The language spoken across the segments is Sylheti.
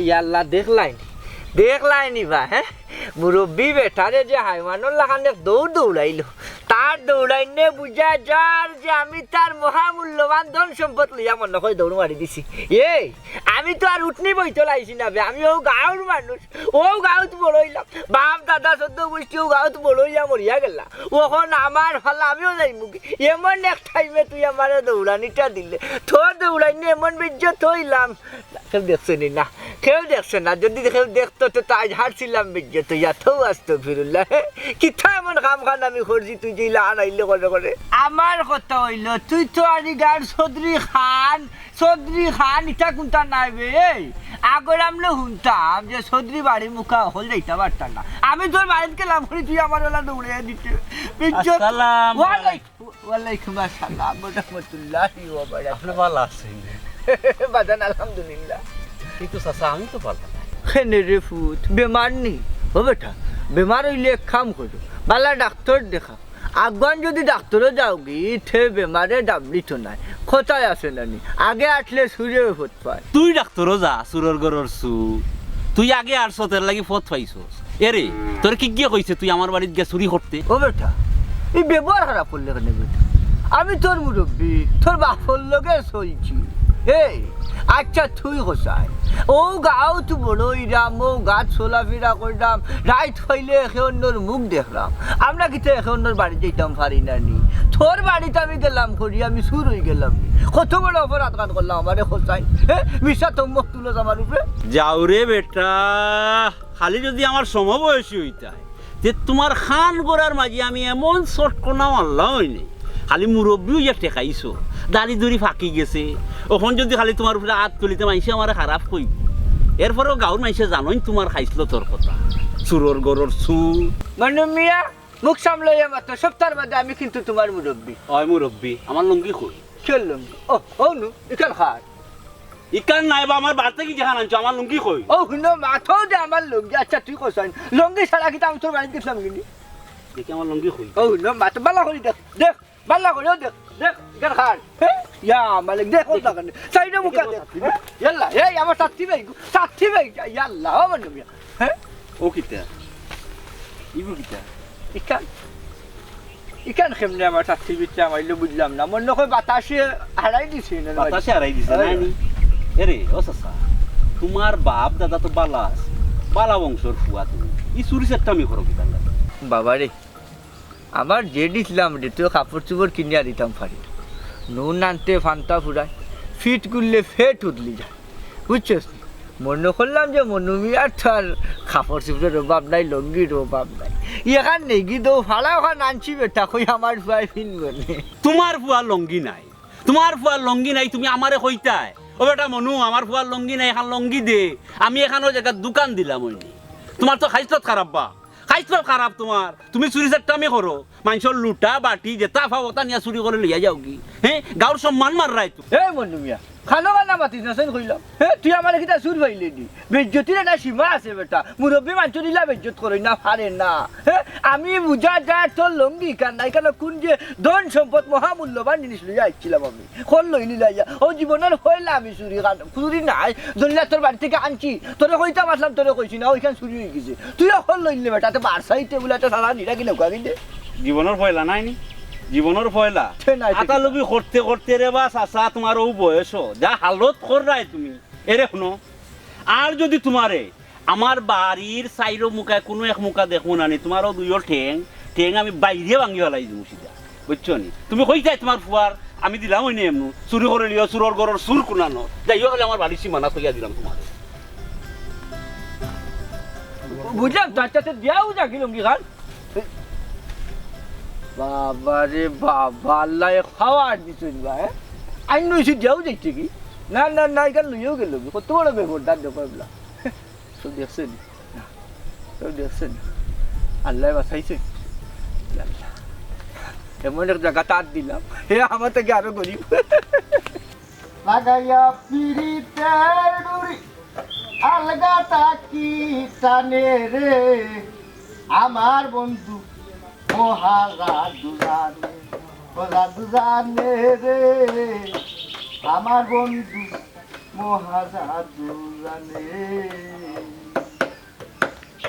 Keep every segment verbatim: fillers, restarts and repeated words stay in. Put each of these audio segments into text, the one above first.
ইয়াল্লা, দেখলায়নি, দেখলায়নি বা, হে? মুরব্বি বেটারে যে হাইওয়ানর লাখান এক দৌড় দৌড়াইলো, তার দৌড়াইনে বুঝা যার যে আমি তার মহামূল্যবান ধন সম্পদ লইয়া মনো কয় দৌড় মারি দিছি। এই, আমি তো আর উঠনি বইতল আইছি না বে, আমি অউ গাঁওর মানুষ, অউ গাঁওত বড় অইলাম, বাপ দাদা চৌদ্দ গুষ্টি অউ গাঁওত বড় অইয়া মরিয়া গেলা, অখন আমার ফালা আমিও যাইমুগি। এমন এক টাইমে তুই আমারে দৌড়ানিটা দিলে, তোর দৌড়াইনে এমন বেইজ্জত অইলাম, কেউ দেখছে নি না, কেউ দেখছে না। যদি কেউ দেখতো তো, তো আইজ হারছিলাম বেইজ্জত অইয়া। থৌ আস্তাগফিরুল্লাহ। কিতা এমন কাম খান আমি করছি, তুই যে ইলা আনাইলে করে করে। আমার কথা অইলো, তুই তো আরি গার চৌধুরী খান, চৌধুরী খান, ইটা কুনটা নায় বে? এই, আগর আমলে হুনতাম যে চৌধুরী বাড়ি মুখা অকল যাইতা পারতা না। আমি তোর বাড়িত গেলাম করি, তুই আমার ওলা দৌড়াইয়া দিতে। বেইজ্জত। আসসালামু ওয়ালাইকুম। ওয়ালাইকুম আসসালাম ওয়া রাহমাতুল্লাহি ওয়া বারাকাতুহু। আপনে ভালা আছইন? বাজান, আলহামদুলিল্লাহ। কিন্তু চাচা, আমি তো ভালা নাই। কেনে রে ফুত, বেমার নি? ও বেটা, বেমার অইলে এক কাম করো, ভালা ডাক্তর দেখা। আগুয়ান যদি ডাক্তরো যাওগি, তে বেমারে ডাবলি তো নায়। কথায় আছে না নি, আগে আটলে চুরে পথ পায়। তুই ডাক্তরো যা, চুরর ঘরর চুর। তুই আগে আটছস, এরলাগি পথ পাইছস। এরে, তোরে কিগিয়ে কইছে তুই আমার বাড়িত গিয়া চুরি করতে? ও বেটা, ই ব্যবহার খারাপ করলে কেনে বেটা? আমি তোর মুরব্বি, তোর বাপর লগে চলছি। এই, আচ্ছা তুই কছাইন, অউ গাঁওত বড় অইরাম, অউ গাঁওত চলাফিরা কররাম, রাইত অইলে একে অন্যর মুখ দেখরাম। আমরা কিতা একে অন্যর বাড়িত যাইতাম পারি না নি? তোর বাড়িত আমি গেলাম করি, আমি চুর অইগেলাম নি? কত বড় অপরাধ খান করলাম আমারে কছাইন? হে, মিছা তহমত তুলস আমার উপরে। যাও রে বেটা, খালি যদি আমার সমবয়সী অইতায়, তে তুমার কান গোড়ার মাঝে আমি এমন চটকনা মারলাম অইনে। খালি মুরব্বি অইয়া ঠেকাইছো, দাড়ি দুড়ি ফাকি গেছে। অখন যদি খালি তুমার উপরে আত তুলি তে মাইনষে আমারে খারাপ কইবো। এরপরেও গাঁওর মাইনষে জানইন তুমার খাইছলতর কথা। চুরর ঘরর চুর। মনু মিয়া, মুখ সামলাইয়া মাতো, সপ্তাহর বাদে আমি কিন্তু তুমার মুরব্বি। অয় মুরব্বি, আমার লুঙ্গি কই? কিয়র লুঙ্গি? ও, অউ নু, ইখান কার? ইখান নায় বা, আমার বাড়ি থাকি যেখান আনছো, আমার লুঙ্গি কই? অউ হুনো, মাতো দে আমার লুঙ্গি। আচ্ছা, তুই কছাইন, লুঙ্গি ছাড়া কিতা আমি তোর বাড়িত গেছিলাম গিনি? দেখি আমার লুঙ্গি কই? অউ হুনো, মাতো ভালা করি দেখ, দেখ, ভালা করি, অউ দেখ, দেখ, ইখান কার? হে? ইয়া মালিক, দেখ, অউ দেখি। লাখান। সাইডো মুখা দেখি, দেখ। ইয়াল্লা, এই আমার সাথী ভাই, সাথী ভাই, ইয়াল্লা, ও মনু মিয়া। হে? অউ কিতা? ইগু কিতা? ইখান, ইখান কেমনে আমার সাথীর ভিতরে হামাইলো বুঝলাম না। মনো কয় বাতাসে হারাই দিছে না। বাতাসে হারাই দিছে না অয়। নি? এরে, ও চাচা, তুমার বাপ দাদা তো ভালা আছে, ভালা বংশর ফুয়া তুমি। ই চুরি চাট্টামি করো কিতার লাগি? বাবারে, আমার যে দিছলাম রে, তুই কাপড় চোপড় কিনিয়া দিতাম পারি না। নুন আনতে ফান্তা ফুরায়, ফিট করলে ফেট উদলি যায়। বুঝছস নি? মনো করলাম যে মনু মিয়ার তো আর কাপড় চোপড়র অভাব নাই, লুঙ্গির অভাব নাই। এখান নেগি দো ফাড়া অখান আনছি বেটা, কই আমার ফুয়ায় ফিনবো নে। তুমার ফুয়ার লুঙ্গি নাই, তুমার ফুয়ার লুঙ্গি নাই, তুমি আমারে কইতায়, "ও বেটা মনু, আমার ফুয়ার লুঙ্গি নাই, এখান লুঙ্গি দে।" আমি এখানো জাগাত দোকান দিলাম অইনি। তুমার তো খাইছলত খারাপ বা, খাইছলত খারাপ তুমার। তুমি চুরি চাট্টামি করো, মাইনষর লুটা, বাটি, যেতা পাও অতা নিয়া চুরি করি লইয়া যাওগি। হে, গাঁওর সম্মান মাররায় তুমি। এই মনু মিয়া, খানো খানা মাতিস না, সেন কইলাম। হে, তুই আমারে কিতা চুর পাইলে নি? বেইজ্জতির একটা সীমা আছে বেটা। মুরব্বি মানষর ইলা বেইজ্জত করইন না, পারে না। হে, আমি বুঝা যার তোর লুঙ্গি ইখান না, ইখানো কুন যে ধন সম্পদ মহামূল্যবান জিনিস লইয়া আইছলাম আমি। হকল লইলিলাইয়া। অউ জীবনর পয়লা আমি চুরি খান, চুরি নায়। জলিলা তোর বাড়ি থাকি আনছি। তোরে কইতাম আছলাম, তোরে কইছি না, অউ ইখান চুরি অইগেছে। তুই হকল লইলিলে বেটা, তে বারসাইতে বুলে একটা সারা নিরা কিনা কই দে। জীবনর পয়লা নায় নি? জীবনর পয়লা। তে নায় তে আতা কিতা? লুবি করতে করতে রে বা চাচা, তুমার অউ বয়সো যা হালত কররায় তুমি। এরে হুনো, আর যদি তুমারে আমার বাড়ির চাইরো মুখায় কুনু এক মুখা দেখমু না নি, তুমার অউ দুইও ঠেং, ঠেং আমি বাইরে ভাঙ্গি ফালাই দিমু সিধা। বুঝছো নি? তুমি কইতায় তুমার ফুয়ার, আমি দিলাম অইনে এমনু, চুরি করিলিও, চুরর ঘরর চুর কুনানো। যাইও, খালি আমার বাড়ির সীমানা কইয়া দিলাম তুমারে। বুঝলাম তো, আচ্ছা, আচ্ছা, দিয়াও যা কি লুঙ্গি খান। বাবা রে বাবা, আল্লায় খাওয়ার দিছইন বা, হে? আইন নইছি দিয়াও যাইতে কি? না, না, না, ইখান লইয়াও গেল কি? কত বড় বেপরদার দেখো এবলা। কেউ দেখছে নি? না। কেউ দেখছে নি? আল্লায় বাঁচাইছে। ইয়া আল্লাহ। এমন এক জাগাত আত দিলাম, হে আমার থাকি আরো গরিব। লাগাইয়া পিরিতের ডুরি, আলগা থাকি টানে রে, আমার বন্ধু, ও হারা দুজানে, ও হারা দুজানে রে, আমার বন্ধু। মহাজাদু জানে।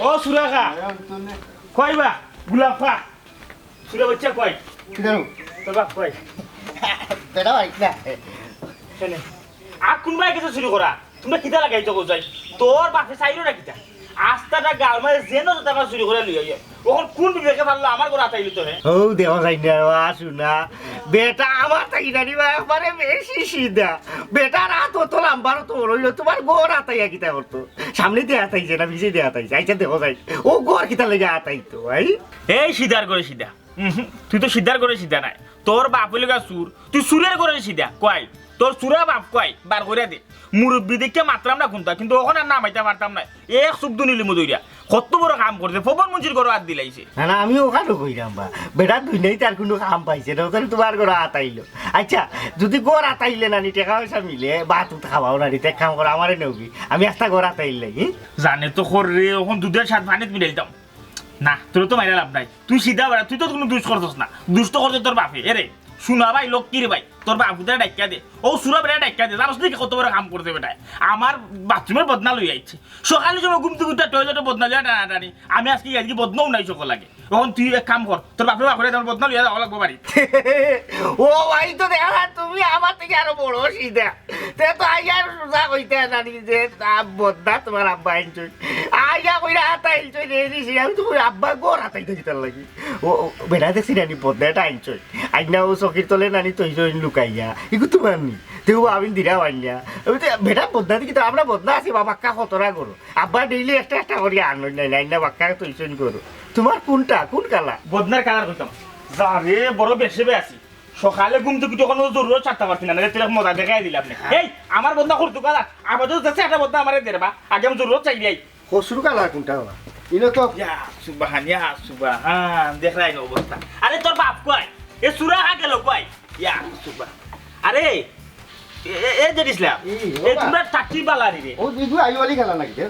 ও সুরা খা। নয়ন তনে। কই বা? গোলাপ খা। সুরা বাচ্চা কই? কিতা রে? তোর বাপ কই? বেটা ভাই না। কেনে? আর কুনবায় গেছে চুরি করা? তুমরা কিতা লাগাইছো গো যাই? তোর বাপে চাইলো না কিতা? আস্তাটা গাঁওর মাঝে যেন তো তারা চুরি করে লইয়া যায়। অখন কুন বিবেকে পারলো আমার ঘরো আতাইলো তো হে? ও দেওয়া যায় না, ও আসু না। বেটা আমার তাই জানি বা একবারে বেশি সিধা। বেটার আত অত লাম্বা অত বড় অইলো, তুমার ঘরো আতাইয়া কিতা করতো? সামনে দিয়া আতাইছে না পিছে দিয়া আতাইছে? আইচ্ছা দেখো যাই। ও ঘরো কিতা লাগি আতাইতো, ভাই? এই সিধার ঘরে সিধা। উহু, তুই তো সিধার ঘরে সিধা নায়। তোর বাপ অইলো গা চুর, তুই চুরের ঘরে সিধা। কই? তোর চুরা বাপ কই? বার করিয়া দে। মুরব্বি দেখিয়া মাতরাম না কুনতা, কিন্তু অখন আর নামাইতাম পারতাম নায়। এক চুপ দুনিলি মুদইরা। কত বড় কাম করছে, ফবন মুন্সির ঘরো আত দিলাইছে। না, না, আমি অখানও কইরাম বা। বেটা দুই নাই তার কুনু কাম পাইছে না, অখান তুমার ঘরো আতাইলো। আইচ্ছা, যুদি ঘরো আতাইলে নানি টেকা পয়সা মিলে, ভাত উত খাওয়াও নানি, তে এক কাম করো, আমারে নেওগি। আমি একটা ঘরো আতাইলাই, হি? জানে তো কর রে, অখন দুধর স্বাদ পানিত মিলাইতাম। না, তোরে তো মাইরা লাভ নাই। তুই সিধা বেটা, তুই তো কুনু দুষ করছস না। দুষ তো করছে তোর বাপে। এরে, সুনা ভাই, লক্ষ্মীর ভাই, তোর বাপ উতারে ডাকিয়া দে। ও সুরা বেটা ডাকিয়া দে। জানোস নি কত বড় কাম করছে বেটায়? আমার বাথরুমর বদনা লইয়া আইছে। সকালে সময় ঘুম থাকি উঠিয়া টয়লেটো বদনা লইয়া টানাটানি। আমি আইজকে ইয়ার কি বদনাও নাই সকল লাগে। অখন তুই এক কাম কর, তোর বাপরে বাপরে তোর বদনা লইয়া যাওয়া লাগবো বাড়ি। ও ভাই, তো দেখা যায় তুমি আমার থাকি আরো বড় সিধা। তে তো আইয়া সুজা কইতে নানি যে তা বদনা তুমার আব্বা আনছইন। আইয়া কইরা আতাইলছইন, এই দিছি, আমি তো কই আব্বা ঘরো আতাইতো কিতার লাগি? ও, ও, বেটা দেখছি নানি বদনা এটা আনছইন। আইনা ও চকির তলে নানি থইছইন লুকাইয়া। ইগু তুমার নি? তেও আমি দিরা আইনা। আমি তো বেটা বদনা দেখি তো আমরা বদনা আছি বাবা, কা খতরা করো। আব্বা ডেইলি একটা একটা করি আনইন নাই, আইনা বাক্কা থইছইন করো। তুমার কুনটা? কুন কালা? বদনার কালার কইতাম। যা রে, বড় বেশে বে আছি। সকালে ঘুম থাকি উঠি অখনো জরুরত ছাড়তাম পারছি না, নাইলে তোরে মজা দেখাই দিলাম নে। হ্যাঁ। এই, আমার বদনা করতু কালা, আপাতত যাচ্ছে একটা বদনা আমারে দে রে বা, আগে আমি জরুরত চাই দিয়াই। কসুর কালা কুনটা বাবা? ইনো তো ইয়া সুবহান, ইয়া সুবহান, দেখরায় নি অবস্থা। আরে তোর বাপ কই? এ সুরা খা গেল কই? ইয়া সুবহান। আরে, এ, এ, এ যে ইসলাম, ই, এ বাবা। তুমরা টাট্টি বালারি রে। ও দিদু আইওয়ালি খেলা নাকি রে?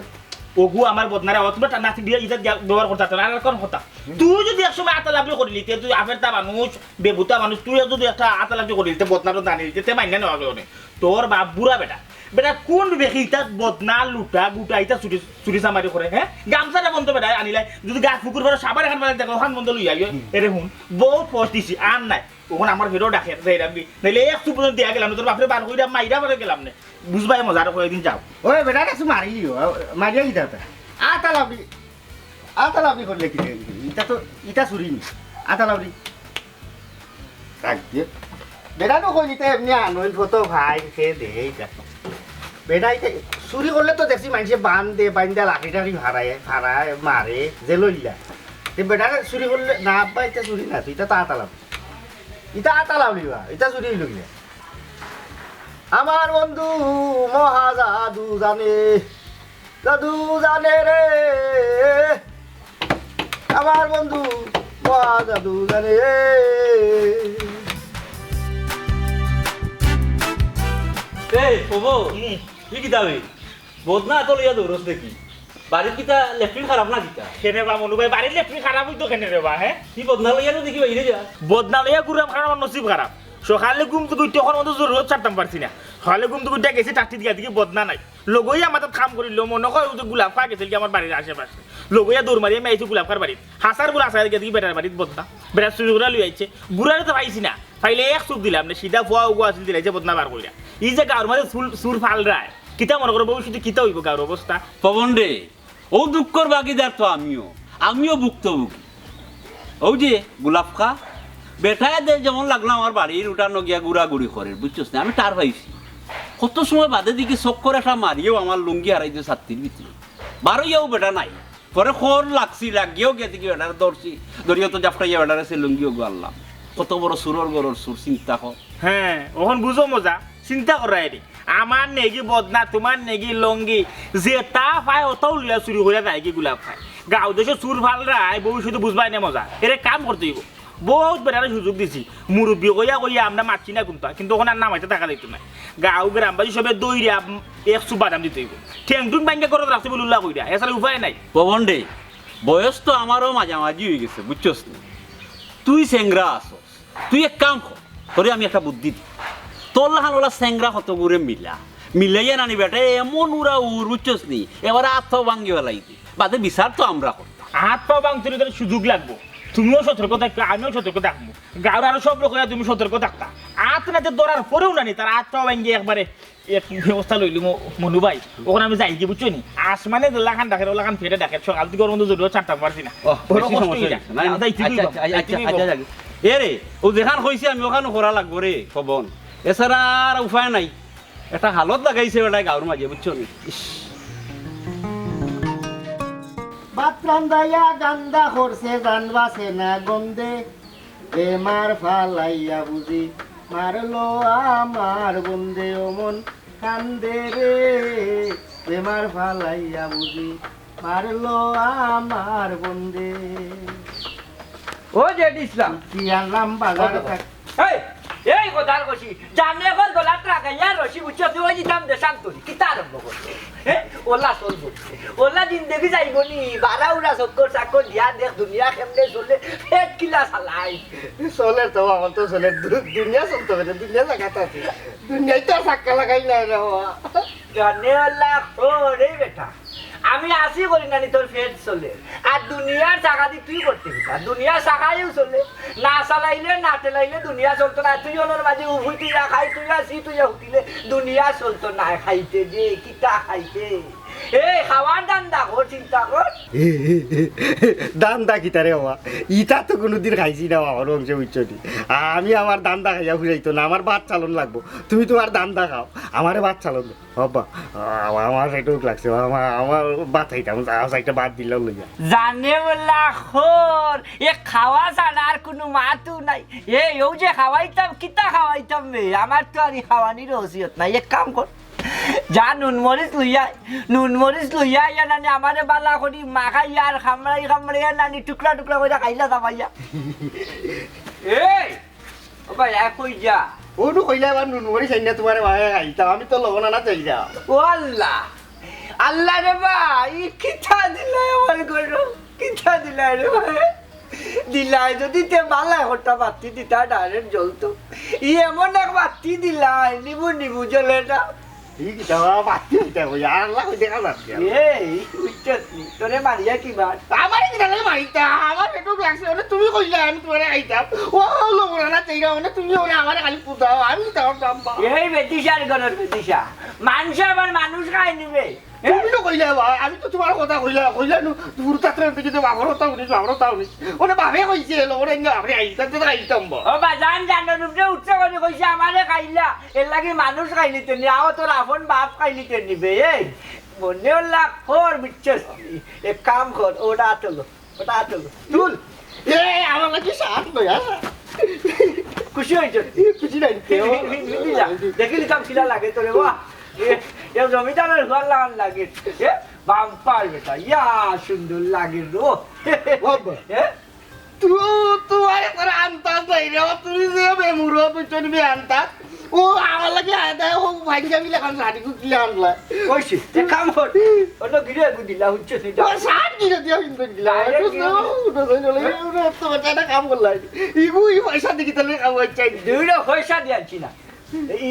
ওগু আমার বদনারে, ও তুমরা টা-, নাতি বিয়া ইজাত গিয়া ব্যবহার করতে পারতো না, আর কোন কথা? তুই যুদি এক সময় আতালাবি করিলিতে, তুই আফেরতা মানুষ, বেবুতা মানুষ, তুই যুদি একটা আতালাবি করিলিতে, বদনা তো জানিলিতে, তে মাইনা নেওয়া গেল নে। তোর বাপ বুড়া বেটা, বেটা কুন বিবেকে ইতা বদনা, লুটা, গুটা, ইতা চুরি, চুরি চামারি করে, হ্যাঁ? গামছাটা বন্ধ বেটা আনিলাই, যুদি গা ফুকুর করে সাবান এখান বেলা দেখো, ওখান বন্ধ লইয়া আইও। এরে হুন, বউত ফস দিছি, আর নাই। অখন আমার ফেরো ডাকে, যাইরাম বি। নাইলে এক চুপ দিয়া গেলাম, তোর বাপরে বার কইরা মাইরা বারে গেলাম নে। বুঝবায় মজা, আর কয়দিন যাও। ওই বেটা, একটু মারি দিও, মারিয়া কি দাদা? আতালাবি, আতালাবি করলে কি রে? ইটা তো, ইটা চুরি নি। আতালাবি। রাখ দে। বেটা তো কই দিতে এমনি আনইল ফটো ভাই, সে দে ইটা। বেটা ইটা চুরি করলে তো দেখছি মানুষে বান্ধে, বান্ধা লাঠি টাঠি ফারায়, ফারায়, মারে, জেলইলা। তে বেটা চুরি করলে, না আব্বা, ইটা চুরি না, তুই ইটা তো আতালাবি। ইটা আতালাবি বা, ইটা চুরি অইলো কিলা? আমার বন্ধু মহা জাদু জানে, জাদু জানে রে। আমার বন্ধু মহা জাদু জানে। এই, ওবো, হুম। ই কিতা বে? বদনা তো লইয়া দৌড়স দেখি। বাড়িত কিতা লেট্রিন খারাপ না কিতা? কেনে বা মনু ভাই, বাড়িত লেট্রিন খারাপ অইতো কেনে রে বা, হ্যাঁ? কি বদনা লইয়া তো দেখি বাইরে যা। বদনা লইয়া ঘুরাম কারণ আমার নসিব খারাপ। সকালে ঘুম থাকি উঠি অখন অতো জরুরত ছাড়তাম পারছি না। সকালে ঘুম থাকি উঠি গেছি টাট্টিত গিয়া দেখি বদনা নাই। লগইয়া মাথাত কাম করিল, মনো কয় অউ যে গুলাফ খাওয়া গেছিল কি আমার বাড়ির আশেপাশে। লগইয়া দৌড় মারিয়া আমি আইছি গুলাফ খার বাড়িত। হাছার বুড়া হাছার গিয়া দেখি বেটার বাড়িত বদনা। বেটা চুরি করিয়া লইয়া আইছে। বুড়ারে তো পাইছি না। পাইলে এক চুপ দিলাম না, সিধা ফুয়া ওগু আছিল দিলাইছে বদনা বার করিয়া। ই যে গাঁওর মাঝে চুর, চুর ফালরায়। কিতা মনো করো ভবিষ্যতে কিতা অইবো গাঁওর অবস্থা? পবন রে, অউ দুঃখর ভাগিদার তো আমিও, আমিও ভুক্তভোগী। অউ যে গুলাফ খা, বেটায় দে যেমন লাগলো আমার বাড়ির উঠানো গিয়া ঘুরাঘুরি করের, বুঝছস নি? আমি টের পাইছি। কত সময় বাদে দেখি চক্কর একটা মারিয়াও আমার লুঙ্গি হারাই দিছে ছাত্তির ভিতরে। বারইয়াও বেটা নাই। পরে খর লাগছি, লাগিয়াও গিয়া দেখি বেটারে ধরছি। ধরিয়া তো জাপটাইয়া বেটারে সে লুঙ্গি ওগু আনলাম। কত বড় চুরর ঘরর চুর, চিন্তা কর। হ্যাঁ, অখন বুঝো মজা, চিন্তা কররায় রে। আমার নেগি বদনা, তুমার নেগি লুঙ্গি, যেতা পায় অতাউ লইয়া চুরি করিয়া যায়গি গুলাফ খায়। গাঁও দেশো চুর ফালরায়, ভবিষ্যতে বুঝবায় নে মজা। এরে কাম করতে অইবো। বউত বেটারে সুযোগ দিছি, মুরব্বি কইয়া কইয়া আমরা মাতছি না কুন্তা, কিন্তু অখন আর নামাইতে থাকা যাইতো নায়। গাঁও গ্রামবাসী সবে দৌড়িয়া এক চুপ বাদাম দিতে অইবো। ঠেং টুং ভাঙ্গিয়া ঘরো রাখতে বলে উল্লা কইরা, এছাড়া উপায় নাই। পবন রে, বয়স তো আমারও মাঝামাঝি অইগেছে, বুঝছস নি? তুই চেংরা আছস, তুই এক কাম কর, তোরে আমি একটা বুদ্ধি দি। তোর লাখান অলা চেংরা কতগুরে মিলা, মিলাইয়া নানি বেটা, এমন উড়া উড়, বুঝছস নি? এবারে আত পাও ভাঙ্গি ফালাইবি। বাদে বিচার তো আমরা করতাম। আত পাও ভাঙতে হলে তাহলে সুযোগ লাগবো। তুমিও সতর্ক থাকবে, আমিও সতর্ক থাকবো। গাঁওর আরো সব লোক হইয়া তুমি সতর্ক থাকতা। আত নাতে ধরার পরেও নানি তার আত পাও ভাঙ্গি একবারে এক ব্যবস্থা লইলি ম-, মনু ভাই। ওখানে আমি যাই কি বুঝছো নি? আসমানে যেলাখান ডাকের, ওলাখান ফেরে ডাকের। সকাল থেকে ওর মধ্যে জরুরত ছাড়তাম পারছি না। ও, বড় বেশি কষ্ট সমস্যা হইয়া। হইছে। না, না, যাই, ঠিকই আচ্ছা, কইবো। আচ্ছা, আচ্ছা, যাই, আচ্ছা, ঠিকই আচ্ছা, কইবো। যাই। এ রে, ও যেখান কইছি আমি ওখানে করা লাগবো রে, শোভন। এছাড়া আর উপায় নাই। একটা হালত লাগাইছে বেটায় গাঁওর মাঝে, বুঝছো নি? ইস। ভাত রান্দাইয়া গান্দা করছে, জান বাঁচে না গন্ধে। বেমার ফালাইয়া বুঝি মারলো আমার বন্দে, ও মন কান্দে রে। বেমার ফালাইয়া বুঝি মারলো আমার বন্দে। ও জেড ইসলাম। কি আনলাম বাজার থাক। এই, এই কথার কষি, জানে এখন গলাত লাগাইয়া রশি বুঝছো, তুই ওই দিতাম দেশান্তরি, কিতা আরম্ভ করছো? হ্যাঁ? ওলা চলবো। ওলা জিন্দেগি যাইবো নি, বারা উড়া চক্কর চাক্কর দিয়া দেখ দুনিয়া কেমনে চলে, পেট কিলা চালাই। চলে তো, আমার তো চলে, দু-, দুনিয়া চলতে পারে, দুনিয়া জাগাত আছে। দুনিয়ায় তো আর ধাক্কা লাগাই নাই রে বাবা। জানে আল্লাহ, তোর এই বেটা। আমি আসি করি নানি তোর পেট চলে। আর দুনিয়ার চাকা দি তুই করতে কিতা? দুনিয়ার চাকাইও চলে। না চালাইলে, না টেলাইলে দুনিয়া চলতো না। তুই ওনার মাঝে উভুই তুই খাই, তুই আসি, তুই হুতিলে দুনিয়া চলতো না। খাইতে দে, কিতা খাইতে? এই খাওয়ার ধান্দা কর, চিন্তা কর। ধান্দা কিতা রে বাবা? ইতা তো কোনোদিন খাইছি না বাবার বংশে, বুঝছো নি? আমি আমার ধান্দা খাইয়া ফুরাইতো না, আমার ভাত চালন লাগবো। তুমি তোমার ধান্দা খাও, আমারে ভাত চালন দাও। বাবা, আ-, আমার পেটও লাগছে, আমার, আমার ভাত খাইতাম, আচ্ছা, একটা ভাত দিলাও লইয়া। জানে বলা খর, এ খাওয়া ছাড়া আর কোনো মাতও নাই। এ, ও যে খাওয়াইতাম, কিতা খাওয়াইতাম বে? আমার তো আর ই খাওয়ানির হসিয়ত নাই। এক কাম কর, যা নুন মরিচ লইয়া আয়, নুন মরিচ লইয়া আইয়া নানি আমারে বালা করি মাখাইয়া আর খামড়াই খামড়াইয়া নানি টুকরা টুকরা কইরা খাইলা দাবাইয়া। এই, ও ভাই, এক কই যা। ওটু কইলা এবার নুন মরিচ আইনা তোমারে বাহে খাইতাম, আমি তো লবণ আনা চাই যা। ও আল্লাহ, আল্লাহ রে বা, ই কিতা দিলাই আমার ঘরো, কিতা দিলাই রে ভাই? দিলাই যদি তে বালা হটা বাতি দিতা direct জ্বলতো। ই এমন এক বাতি দিলাই, নিবু নিবু জ্বলে না। ঠিক আছে, বাবা, বাতি হইতে হবে, আল্লাহ কই দেখা যাচ্ছে। এই, বুঝছস নি? তোরে মারিয়া কি মার? আমারে কিতা লাগে মারিতা? আমার পেটও লাগছে, ওরে তুমি কইলা, আমি তোমারে খাইতাম। ও, লবণ আনা চাইরা, ওরে তুমি ওরে আমারে খালি কুদাও, আমি তাও কাম পা। এই বেটিশার ঘরর বেটিশা। মানষে আবার মানুষ খায় নিবে। তুমি তো কইলা বা, আমি তো তোমার কথা কইলা, কইলা নু, দূর থাকতে থাকতে কিন্তু বাবার কথা শুনিস, বাবার কথা শুনিস। ওরে বাপে কইছে, এলো, ওরে ইঙ্গা বাপরে আইতাম, তো আইতাম বা। ও বাজান, জানোর উপরে উঠছে করে কইছে, আমারে খাইলা, এর লাগি মানুষ খাইলিতে নি, আও তোর আপন বাপ খাইলিতে নিবে, এই। মনে হল্লা কর, বুঝছস? এক কাম কর, ওটা তুলো, ওটা তুলো, তুল। এ, আমার লাগি সাত নয়, হ্যাঁ? খুশি হইছ? এ, খুশি নাই, কেউ। দেখিলি কাম কিলা লাগে তোরে, বাহ। এ, এ জমিদারের ঘর লাগান লাগে। এ, বাম্পার বেটা, ইয়া সুন্দর লাগে রো। বাবা। এ? তু-, তুমার একবার আন্তাজ নাই রে, তুমি যে বেমুরো, বুঝছো নি, বে আন্তাজ। ও আমার লাগি আয় দেয়, ও ভাঙ্গা মিলে এখন শাড়ি কুকিলে আনলা। কইছি, এক কাম কর। অন্য গিরে এগু দিলা, বুঝছো নি? ও শার্ট গিরে দিয়া কিন্তু দিলা। Direct গিরে। ওটা তো এটা কাম করলা। ইগু ই পয়সা দেখি তাহলে কাম হচ্ছে। দুইটা পয়সা দিয়ে আনছি না।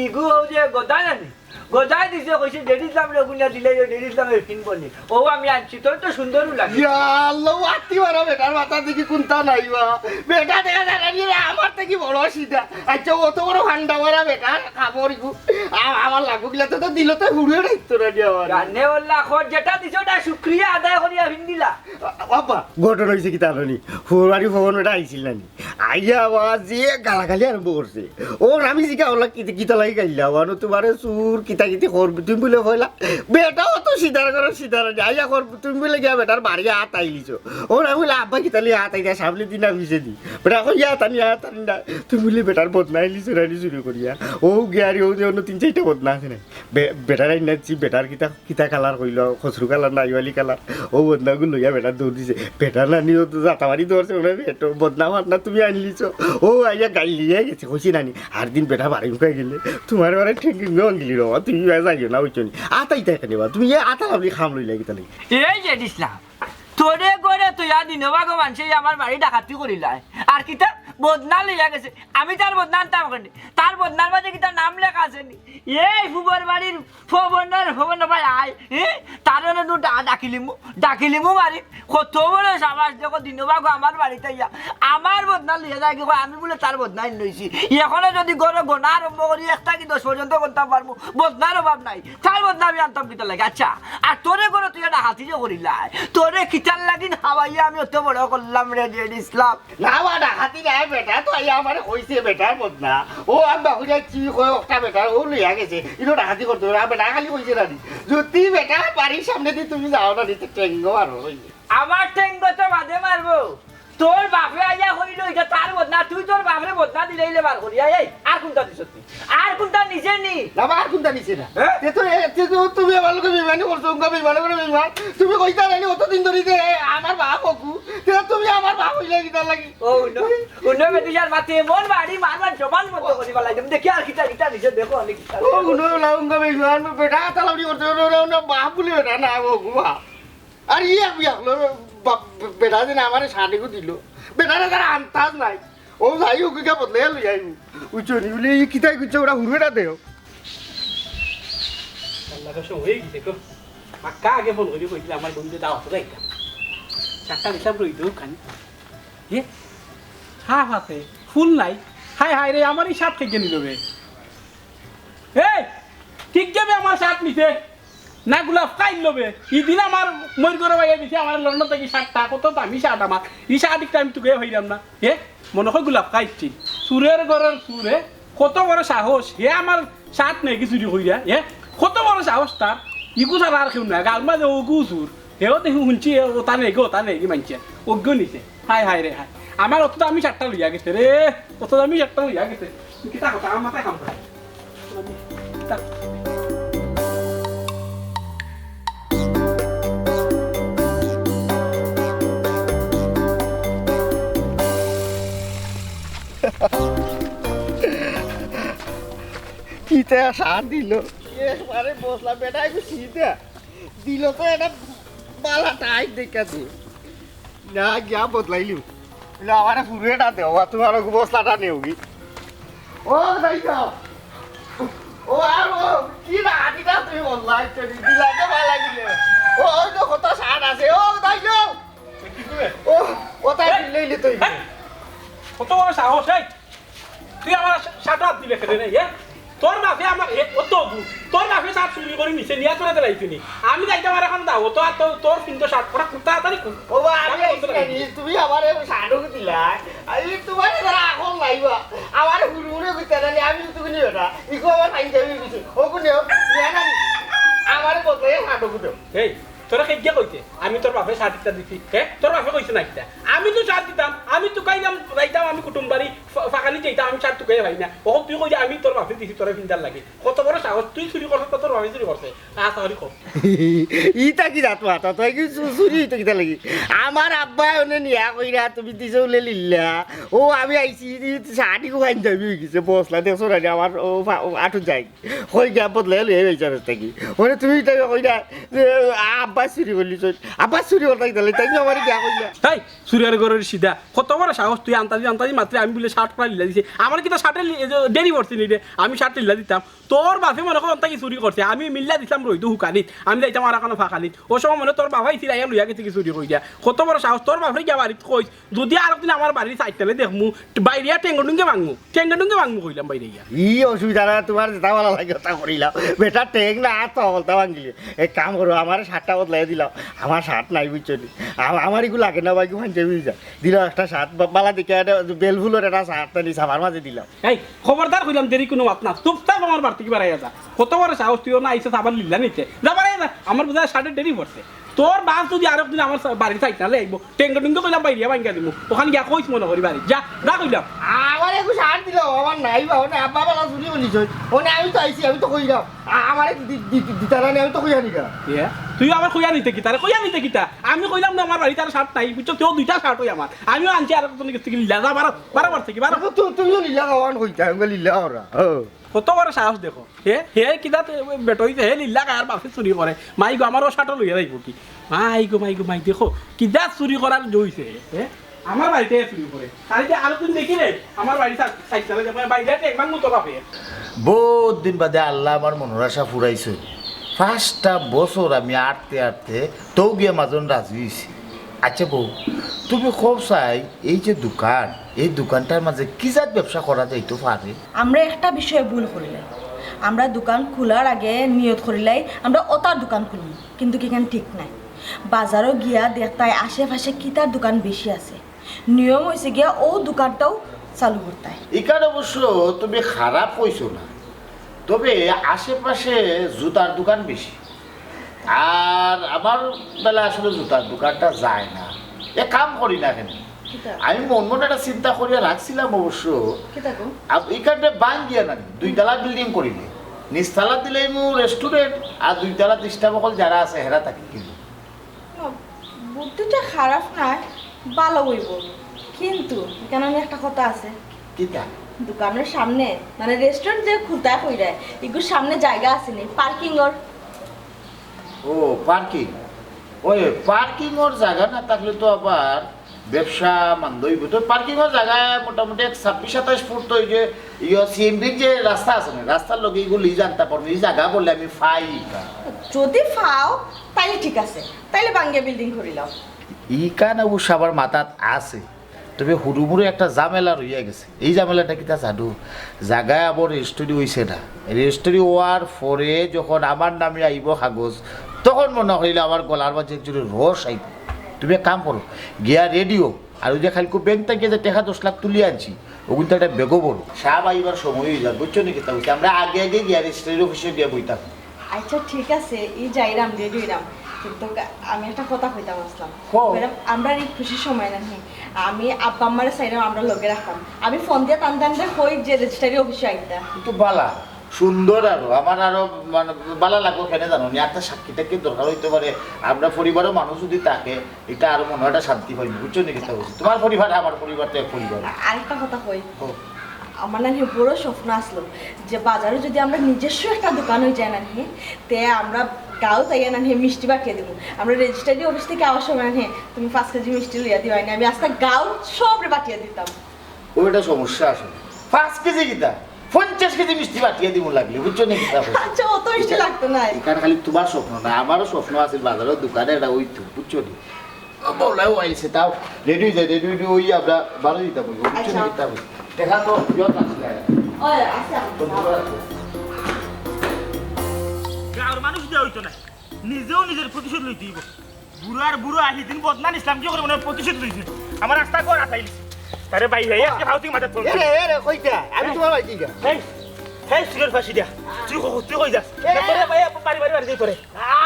ইগু ও যে গদা জানি। গজায় দিছে, কইছে, "ডেড ইসলাম রে গুনিয়া দিলে, ও ডেড ইসলামের ফিন বলে।" ও আমি আনছি, তোর তো সুন্দরও লাগে। ইয়া আল্লাহ, আত্তি মারা বেটার মাথা দেখি কুন্তা নাই বা। বেটা দেখা যায় না রে, আমার থেকে বড় সিধা। আচ্ছা, অত বড় ফান্ডা মারা বেটা, কাপড় ইগু। আ-, আমার লাগবো গিলা তো, তো দিল তো হুড়ে রাখতো না রে আমার। জানে ওল্লা, খোঁজ যেটা দিছে, ওটা শুক্রিয়া আদায় করিয়া ফিন দিলা। আ-, বাবা, ঘটনা হইছে কি তা জানি? ফুলবাড়ি ভবন ওটা আইছিল না নি? আইয়া বাবা যে গালাগালি আরম্ভ করছে। ও আমি জিকা ওলা কিতা, কিতা লাগি গাইলা? ওয়ানো তোমারে চুর, কিতা কিতি করবি? তুমি বুলে কইলা, বেটাও তো সিধার করো, সিধার আনি। আইয়া কর, তুমি বুলে গিয়া বেটার বাড়ি আত আইলিছো। ও আমি বুলে, "আব্বা কিতা লাগি আত আইলা? সামনে দিন আমি পিছে দি।" বেটা কই, "ইয়া তানি, ইয়া তানি না।" তুমি বুলে বেটার বদনা আইলিছো, রানি চুরি করিয়া। ও গিয়া আর ও যে অন্য তিন চারটা বদনা আছে না। বে-, বেটার আইন না, বেটার কিতা কিতা কালার কইলো, খসরু কালার না, আইওয়ালি কালার। ও বদনাগুলো লইয়া বেটা দৌড় দিছে। বেটা নানি ও তো জাতাবাড়ি ধরছে, ওরা বেটো বদনা মাত না তুমি আনলিছো। ও আইয়া গাইল দিয়া গেছে, কইছি নানি, আর দিন বেটা বাড়ি মুখে গেলে, তোমার বারে ঠেঙ্গি ভাঙিলি রে বাবা, তুমি আর যাইও না, বুঝছো নি? আতাই তাই কেনে বা, তুমি এ আতা লাভলি খাম লইলা কিতা লাগি? এই যে দিস না, তোরে করে তো ইয়া দিন বাগো মানষে আমার বাড়ি ডাকাতি করিলায়। আর কিতা? বদনা লইয়া গেছে, আমি তার বদনা আনতাম কেনে? তার বদনার মাঝে কিতা নাম লেখা আছে নি? এই ফুবর বাড়ির ফবনর ফবন ভাই আয়, হ্যাঁ? তার অনে নু ডা-, ডাকিলিমু, ডাকিলিমু মারি। কত বড় সাবাস, দেখো দিনবাগো আমার বাড়িত আইয়া আমার বদনা লইয়া যায় কি কয়, আমি বুলে তার বদনা আইন লইছি। এখনো যদি ঘরো গনা আরম্ভ করি, এক থাকি দশ পর্যন্ত গনতাম পারমু, বদনার অভাব নাই। তার বদনা আমি আনতাম কিতার লাগি? আচ্ছা, আর তোরে ঘরো তুই একটা হাতি যে করিলাই, তোরে কিতার লাগি হাওয়াইয়া আমি অত বড় করলাম রে জেড ইসলাম? না বা ডাকাতি নাই, বেটা তো আইয়া আমারে কইছে বেটার বদনা। ও আমি বাহুরিয়া চি কয় একটা বেটার ও লইয়া গেছে, ইনো ডাকাতি করতে পারে, আর বেটা খালি কইছে না নি। যদি বেটা বাড়ির সামনে দি তুমি যাও না নি, তো টেঙ্গো মারো কইছে। আমার টেঙ্গো তো বাদে মারবো। তোর বাপে আইয়া কইলো, ইটা তার বদনা, তুই তোর বাপরে বদনা দিলে ইলে বার করিয়া, এই, আর কুনটা দিছত তুই? আর কুনটা নিজে নি? না বা আর কুনটা নিছে না? হ্যাঁ? তে তো, এ, তে তো তুমি আমার লগে বেইমানি করছো, উনকা বেইমানি করে বেইমান। তুমি কইতা নানি অতদিন ধরি যে, এ, আমার বাপ অগু। তে তুমি আমার বাপ অইলে কিতার লাগি? ও, উনো, উনো বেটি যার মাতে এমন বাড়ি মারবার জবান বন্ধ করি বালাই। তুমি দেখি আর কিতা, কিতা নিজে দেখো, অনেক কিতা। ও, উনো লাউঙ্গা বেইমান, বেটা আতা লাউড়ি করতে, উনো, উনো, উনো বাপ বুলে বেটা না, অগু বাপ। আর ই এক বিয়া হলো, বাপ, বেটা যে না আমারে শার্ট এগু দিল। বেটারে তার আন্তাজ নাই। ও যাই হোক, গিয়া বদলে লই আইবো। উচ্চ নি বলে, এই কিতাই গুচ্ছ, ওরা হুরুটা দেও। আল্লাহ কসম অই গেছে গো। পাক্কা আগে ফোন করি কইছিল, আমার বন্ধু দাওয়াত যাইতাম। শার্টটা দিতাম রই দোকান। এ? হাফ আছে, ফুল নাই। হায় হায় রে, আমার ই শার্ট খাইকে নিল বে। এই, ঠিক যাবে আমার শার্ট নিতে। না গোলাপ খাইল বে। ইদিন আমার মইর ঘরো বাইয়া দিছে, আমার লন্ডন থাকি শার্টটা, কত দামি শার্ট আমার। ই শার্ট একটা আমি তুকে হইলাম না। এ, মনে হয় গোলাপ খাইছি। চুরের ঘরের চুরে, কত বড় সাহস। হে আমার শার্ট নেগি চুরি কইরা, এ? কত বড় সাহস তার? ইগু ছাড়া আর কেউ না, গাঁওর মাঝে অগু চুর। হেও দেখি হুনছি, এ, ওটা নেগি, ওটা নেগি মানছে। অগু নিছে। হায় হায় রে হায়। আমার অত দামি শার্টটা লইয়া গেছে রে। অত দামি শার্টটা লইয়া গেছে। তুই কিতা কথা? আমার মাথায় কাম করে। কিতা? কিতা শার্ট দিল। একবারে বসলা বেটা, একটু সিধা। দিল তো এটা বালা টাইট দেখা দে। না, গিয়া বদলাইলিও। না, আমারে ফুরুয়েটা দেও, আর তোমার অগু বসলাটা নেওগি। ও, যাই যাও। ও, আর ও, কি না, আদিটা তুমি বদলাই, তো দিলাতে ভালো লাগিলে। ও, ওই তো কত শার্ট আছে। ও, যাই যাও। কি করে? ও, ওটা এই! কিনলেই নিতে হইবে। এই! কত বড় সাহস, এই! তুই আমার শা-, শার্টো আত দিলে কেনে রে, এ? তোর বাপে আমার, এ, ও তো বু-, তোর বাপে শার্ট চুরি করি নিছে, নিয়া তোরা দিলাইছে নি। আমি যাইতাম আর এখন দাও, তো আর তো-, তোর কিন্তু শার্ট, ওরা কুর্তা হাতারি কু-, ও বা, আমি শার্ট আইছি কুর্তা না, হাতারি। তুমি আমার এই শার্টও দিলা। আমি তোমার দ্বারা এখন লাইবা। আমার হুড়ু হুড়ু করতে না, আমি তো কিনি ওটা। ইকো আমার ফাইন যাবি কিছু। ও কোনে ও? নিয়া না নি? আমার বদলে শার্টও দেও। এই, তোরা কে গিয়া কইতে? আমি তোর বাপে শার্ট একটা দিছি, হ্যাঁ? তোর বাপে কইছে না কিতা? আমি তো শার্ট দিতাম, আমি তো কাইলাম যাইতাম, আমি কুটুম বাড়ি ফা-, ফাঁকানি যাইতাম, আমি শার্ট তুকাই পাই না। ও তুই কই যে আমি তোর বাপে দিছি, তোরা ফিন্দার লাগে। কত বড় সাহস, তুই চুরি করছ, তোর বাপে চুরি করছে। আ, sorry কর। ইতা কি জাত মাত? তুই কি চু-, চুরি হইতো কিতা লাগি? আমার আব্বা ওনে নিয়া কইরা, তুমি দিছো উলে লিল্লা। ও আমি আইছি, শার্ট ইকো ফাইন যাবি হয়ে গেছে, বসলা, দেখছো না রে, আমার ও ফা-, ও আটু যাই। কই গিয়া বদলাই লই এই বিচার থাকি। ওরে তুমি তাই কই না যে আব্বাস চুরি করলি চোর। আব্বাস চুরি করতে গেলে তাই আমার গিয়া কই না। এই চুরের ঘরের সিধা। কত বড় সাহস তুই আন্তাজি আন্তাজি মাত্রে আমি বলে শার্ট পরা লিলা দিছে। আমার কিতা শার্টে লি-, এই যে ডেরি পড়ছে নি রে। আমি শার্ট লিলা দিতাম। তোর বাপে মনে কর অন্তা কি চুরি করছে। আমি মিল্লা দিতাম রইদু হুকানিত। আমি যাইতাম আর এখনো ফাঁকানিত। ও সময় মনে তোর বাবাই সিরাইয়া লইয়া গেছে কি চুরি কইরা। কত বড় সাহস তোর বাপরে গিয়া বাড়িত কইস। যদি আর একদিন আমার বাড়ির সাইডটালে দেখমু, বাইরিয়া টেঙ্গো টুঙ্গে ভাঙমু, টেঙ্গো টুঙ্গে ভাঙমু কইলাম বাইরে গিয়া। ই অসুবিধা না, তোমার যেটা ভালো লাগে ওটা করিলাম। বেটা টেক না, আর তো হকলতা ভাঙিলে। এক কাম করো, আমার শার্টটা বদলাই দিলাও। আমার শার্ট নাই, বুঝছো নি? আম-, আমার এগুলো লাগে না, ভাই, পাঞ্জাবি হয়ে যায়। দিলাও একটা শার্ট, বা-, বালা দেখে একটা বেলফুলের একটা শার্ট আনিস, আমার মাঝে দিলাও। এই, খবরদার কইলাম, দেরি কোনো মাত না। চুপচাপ আমার বাড়ি থেকে বাড়াইয়া যা। কত বড় সাহস, তুই না আইসা আবার লিল্লা নিতে। যা বাড়াইয়া যা, আমার বোধহয় শার্টের ডেরি পড়ছে। তোর বাপ যদি আরো দিন আমার সা-, বাড়ির সাইড না লে আইবো, টেঙ্গো টেঙ্গো কইলাম বাইরিয়া ভাঙ্গা দিমু। ওখানে গিয়া কইস মনে করি বাড়ি। যা, যা কইলাম। আমার একটু শার্ট দিল, আমার নাই বা, ওনে আব্বা বালা চুরি বলিস। ওনে আমি তো আইছি, আমি তো কইলাম। আ-, আমারে দি-, দি-, দি-, দিতারা নে, আমি তো কইয়া নিগা। ইয়া? তুই আবার কইয়া নিতে কিতা? আরে কইয়া নিতে কিতা? আমি কইলাম না আমার বাড়িত আর শার্ট নাই, বুঝছো? তেও দুইটা শার্ট ওই আমার। আমিও আনছি আর একজনের কাছ থেকে লিল্লা। যা, বারো, বারো বার থেকে, বারো। তো, তো, তুমিও লিল্লা খাওয়ান কইতা, আমি লিল্লা করা। ও। কত বড় সাহস দেখো। হে, হে, কিতা তে-, বেটা হইছে, হে লিল্লা খায় আর বাপে চুরি করে। মাই গো, আমারও শার্টও লইয়া যাইব কি? মাই গো, মাই গো, মাই, দেখো, কিতা চুরি করার জো হইছে, হে? আমার বাড়িত চুরি করে। তাইলে আরো দিন দেখি রে, আমার বাড়ি সাইড চালা যাবে, বাইরে এক মাস মতো বাপে। বহুত দিন বাদে আল্লায় আমার মনর আশা ফুরাইছইন। পাঁচটা বছর আমি আটতে আটতে তউ গিয়া মাজন রাজি অইছি। আচ্ছা বউ, তুমি কও চাই, এই যে দোকান, এই দোকানটার মাঝে কি জাত ব্যবসা করা যাইতো পারে? আমরা একটা বিষয়ে ভুল করিলাই। আমরা দোকান খোলার আগে নিয়ত করিলাই আমরা অতার দোকান খুলমু, কিন্তু কিখান ঠিক নায়। বাজারো গিয়া দেখতায় আশেপাশে কিতার দোকান বেশি আছে, নিয়ম অইছে গিয়া অউ দোকানটাউ চালু করতায়। ইখান অবশ্য তুমি খারাপ কইছো না, তবে আশেপাশে জুতার দোকান বেশি, আর আমার বেলা আসলে জুতার দোকানটা যায় না। এক কাম করি না কেনে, কিতা? আমি মন মনে একটা চিন্তা করিয়া রাখছিলাম অবশ্য। কিতা গো? আব-, ইখানটা ভাঙ্গিয়া না নি, দুইতলা বিল্ডিং করিলে, নিচতলা দিলাইমু রেস্টুরেন্ট, আর দুইতলা স্টাফ অকল যারা আছে হেরা থাকি কিন্তু। না, বুদ্ধিটা খারাপ নায়, ভালা অইবো, কিন্তু ইখান আমি একটা কথা আছে। কিতা? দোকানর সামনে, মানে রেস্টুরেন্ট যে খুলতায় কইরায়, ইগুর সামনে জাগা আছে নি পার্কিং অর? ও, পার্কিং। ওই পার্কিং অর জাগা না থাকলে তো আবার ব্যবসা মান্দ অইবো। তো পার্কিং অর জাগা মোটামুটি এক ছাব্বিশ সাতাইশ ফুট তো ওই যে ইয়ে সিএনজির যে রাস্তা আছে না, রাস্তার লগে ইগুলি জানতা পারবো, ই জাগা বলে আমি পাই। যদি পাও, তাইলে ঠিক আছে, তাইলে ভাঙ্গিয়া বিল্ডিং করিলাও। ইখান অবশ্য আমার মাথাত আছে, তবে হুরুমুরু একটা ঝামেলা রইয়া গেছে। এই ঝামেলাটা কিতা জানো? জাগা আবার রেজিস্ট্রি অইছে না। রেজিস্ট্রি অওয়ার পরে যখন আমার নামে আইবো কাগজ, তখন মনে করিলে আমার গলার মাঝে একজনের রস আইবো। তুমি এক কাম করো, গিয়া রেডি অও, আর ওই যে কাইলকু ব্যাংক থাকি যে টেকা দশ লাখ তুলি আনছি, অগুনতা একটা ব্যাগো ভরো। সাব আইবার সময় অই যার, বুঝছো নি কিতা কইছি? আমরা আগে আগে গিয়া রেজিস্ট্রির অফিসো গিয়া বইতাম। আচ্ছা ঠিক আছে, ই যাইরাম, রেডি অইরাম, কিন্তু আমি একটা কথা কইতাম আছলাম। কও। ম্যাডাম, আমরার ই খুশির সময় নানি, আমি আব্বা আম্মারে চাইরাম আমরার লগে রাখতাম। আমি ফোন দিয়া তান তানরে কই যে রেজিস্ট্রি অফিসো আইতা। কিন্তু বালা, সুন্দর আরো, আমার আরো মানে বালা লাগবো কেনে জানো নি? একটা সাক্ষী টাক্ষী দরকার অইতে পারে, আমরা পরিবারর মানুষ যদি থাকে, ইটা আরো মনো একটা শান্তি পাইমু, বুঝছো নি কিতা কইছি? তুমার পরিবার আমার পরিবার তো এক পরিবার। আরেকটা কথা কই, ও, আমার নানি বড় স্বপ্ন আছলো যে বাজারো যদি আমরার নিজস্ব একটা দোকান অই যায় নানি, তে আমরা গাঁওত আইয়া নানি মিষ্টি বাটিয়া দিমু। আমরা রেজিস্ট্রি অফিস থাকি আওয়ার সময় নানি তুমি পাঁচ কেজি মিষ্টি লইয়া দিবায় নি, আমি আস্তা গাঁওর সবরে বাটিয়া দিতাম। ও, এটা সমস্যা আছে। পাঁচ কেজি কিতা, পঞ্চাশ কেজি মিষ্টি বাটিয়া দিমু লাগলে, বুঝছো নি কিতা কইছি? আচ্ছা, অত মিষ্টি লাগতো না। ইখান খালি তুমার স্বপ্ন না, আমারও স্বপ্ন আছিল বাজারো দোকান একটা অইতো, বুঝছো নি? ও, বউলাও আইছে, তাও রেডি অই যায়, রেডি অই আমরা বারো দিতাম অইবো, বুঝছো নি আচ্ছা। কিতা কইছি? দেখা তো ইয়ত আছে। ওই, আচ্ছা। ধন্যবাদ। গাঁওর মানুষ দিয়া অইতো নায়, নিজেউ নিজর প্রতিশোধ লইতে অইবো। বুড়ার বুড়া আহি দিন বদনাম ইসলাম কি করে মনে হয় প্রতিশোধ লইছে। আমার রাস্তা ঘর আতাইলিছে। তারে ভাই ভাই আজকে ভাউতিং মাথাত ফোন। এরে, এরে, কইতা? আমি তুমার ভাই কিতা? এই, এই চুরের ফাঁসি দিয়া। তুই কই, তুই কই যাস? এ! তোরে ভাই বাড়ি বাড়ি বাড়ি ধরে।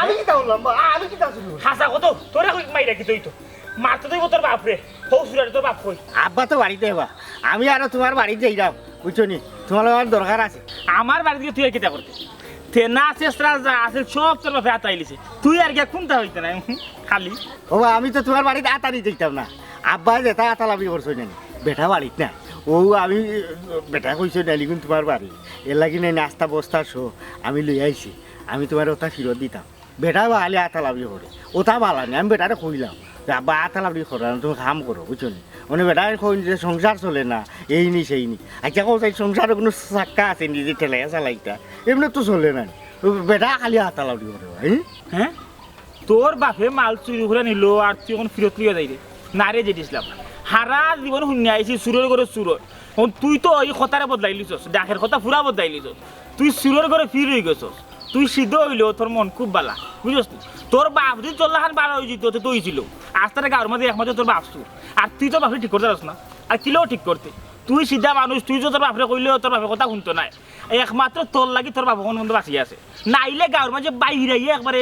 আমি কিতা করলাম বা? আমি কিতা করলাম? হাছা কত? তোরে কই মাইরা কিতা অইতো? মারতো তুই তোর বাপরে। হউ চুরারে তোর বাপ কই? আব্বা তো বাড়িত বা। আমি আরো তুমার বাড়িত যাইরাম, বুঝছো নি? তুমার লগে আমার দরকার আছে। আমার বাড়িত গিয়া তুই আর কিতা করতে? তেনা চেষ্টা যা আছে সব তোর বাপে আতাইলিছে। তুই আর গিয়া কুনটা অইতে নাই? খালি। ও বা, আমি তো তুমার বাড়িত আতানি যাইতাম না। আব্বায় যেতা আতালাবি করছইন নানি, বেটা বাড়িত না। ও আমি, বেটা কইছে নালিগুন তুমার বাড়ি। এর লাগি নানি আস্তা বস্তা সহ আমি লই আইছি। আমি তুমার ওটা ফিরত দিতাম। বেটা বা খালি আতালাবি করে। ওটা বালা নি, আমি বেটারে কইলাম যে, "আব্বা, আতালাবি করো না, তুমি কাম করো, বুঝছো নি?" মানে বেটায় কইন যে, "সংসার চলে না, এই নি, সেই নি।" আচ্ছা, কও চাই, সংসারো কুনু চাক্কা আছে নি যে ঠেলাইয়া চালাইতা? এমনে তো চলে না। বেটা খালি আতালাবি করে, হ্যাঁ? হ্যাঁ? তোর বাপে মাল চুরি করিয়া নিলো আর তুই অখন ফিরত লইয়া যাইরে? না রে, যাইতে দিছলাম না। হারা জীবন হুনিয়া আইছি চুরর ঘরো চুর অয়। অখন তুই তো ই কথারে বদলাইলিছস, ডাকের কথা পুরা বদলাইলিছস। তুই চুরর ঘরো ফির অইগেছস। তুই সিধা অইলেও তোর মন খুব বালা, বুঝছস নি? তোর বাপ যদি তোর লাখান বালা অইযিতো, তে তো অইছিল। আস্তা গাঁওর মাঝে একমাত্র তোর বাপ চুর। আর তুই তোর বাপরে ঠিক করতে পারস না। আর কিলাও ঠিক করতে? তুই সিধা মানুষ, তুই যদি তোর বাপরে কইলেও তোর বাপে কথা হুনতো নায়। একমাত্র তোর লাগি তোর বাপ অখন পর্যন্ত বাঁচিয়া আছে। নাইলে গাঁওর মাঝে বাইরাইয়া একবারে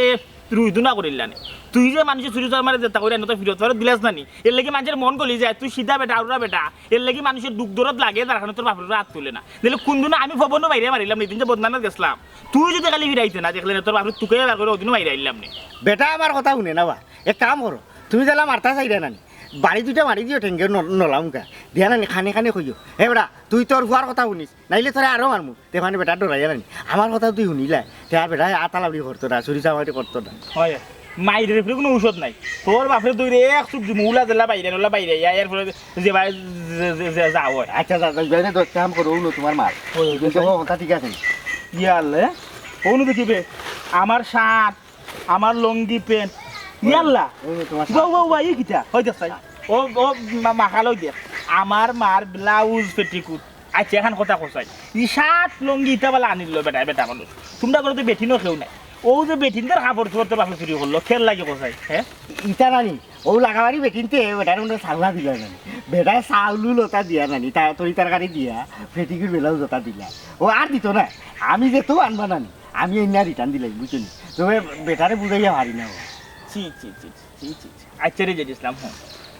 রুইদুনা করিলানে। তুই যে মানষে চুরি চুরি মারে যেতা করিয়া আনো, তা ফিরত ফেরত দিলাস না নি? এর লাগি মানষর মন গলি যায়, তুই সিধা বেটা, আউরা বেটা। এর লাগি মানষর দুখ দরদ লাগে, যার কারণে তোর বাপরে আত তুলে না। নাইলে কুনদিনও আমি ভবনও বাইরে মারিলাম নি, দিন যে বদনামে গেছলাম। তুই যদি খালি ফিরাইতে না দেখলে না, তোর বাপরে তুকাইয়া বার করি অদিনও বাইরে আইলাম নি। বেটা আমার কথা হুনে না বা, এক কাম করো, তুমি যেলা মারতা চাইরা নানি, বাড়ি দুইটা মারি দিও ঠেঙ্গে ন-, নলামুখা। দিয়া নানি কানে কানে কইও, "হে বেটা, তুই তোর ফুয়ার কথা হুনিস, নাইলে তোরে আরো মারমু।" তে মানে বেটা ডরাইয়া নানি, আমার কথা তুই হুনিলা, তে আর বেটা আতালাবি করতো না, চুরি চামারি করতো না। হয়, মাইরের উপরে কুনু ঔষধ নাই। তোর বাপরে দৌড়ে এক চুপ দিমু, উলা জেলা বাইরে, উলা বাইরে, ইয়া, এরপরে যে ভাই, যে, যে, যে, যা হয়। আচ্ছা, যা, যা, যাই রে, দশ কাম করো, উনো তোমার মার। ওই, ওই, কিন্তু ওই। ও কথা ঠিক আছে। ইয়া আল্লাহ, অনু দেখিবে, আমার শার্ট, আমার লুঙ্গি প্যান্ট, ইয়া আল্লাহ। ওই, ওই, তোমার বাউ, বাউ, বাউ, এই কিতা? হই দেখ চাই। ও, ও, মা-, মাখালো দেখ। আমার মার ব্লাউজ পেটিকুট। আচ্ছা, এখন কথা কছাই। ই শার্ট লুঙ্গি ইতা বালা আনিল বেটা, বেটা মানুষ। তোমরা করে তো বেটিনও কেউ নাই। ও যে বেটিনদের কাপড় চোপড় তোর বাপে চুরি করলো, খেল লাগে কছাই, হ্যাঁ? ইতা নানি, ও লাগাবাড়ি বেটিনতে বেটার মনে চাউলা দিলা নানি। বেটায় চাউলু লতা দিয়া নানি, তা তরি তরকারি দিয়া, পেটিকুট ব্লাউজ লতা দিলা। ও আর দিত না। আমি যে তো আনবা নানি, আমি এই না রিটার্ন দিলাই, বুঝছো নি? তবে বেটারে বুঝাইয়া পারি না ও। ছি, ছি, ছি, ছি। ছি, ছি, ছি। আচ্ছা রে জেড ইসলাম, হুন।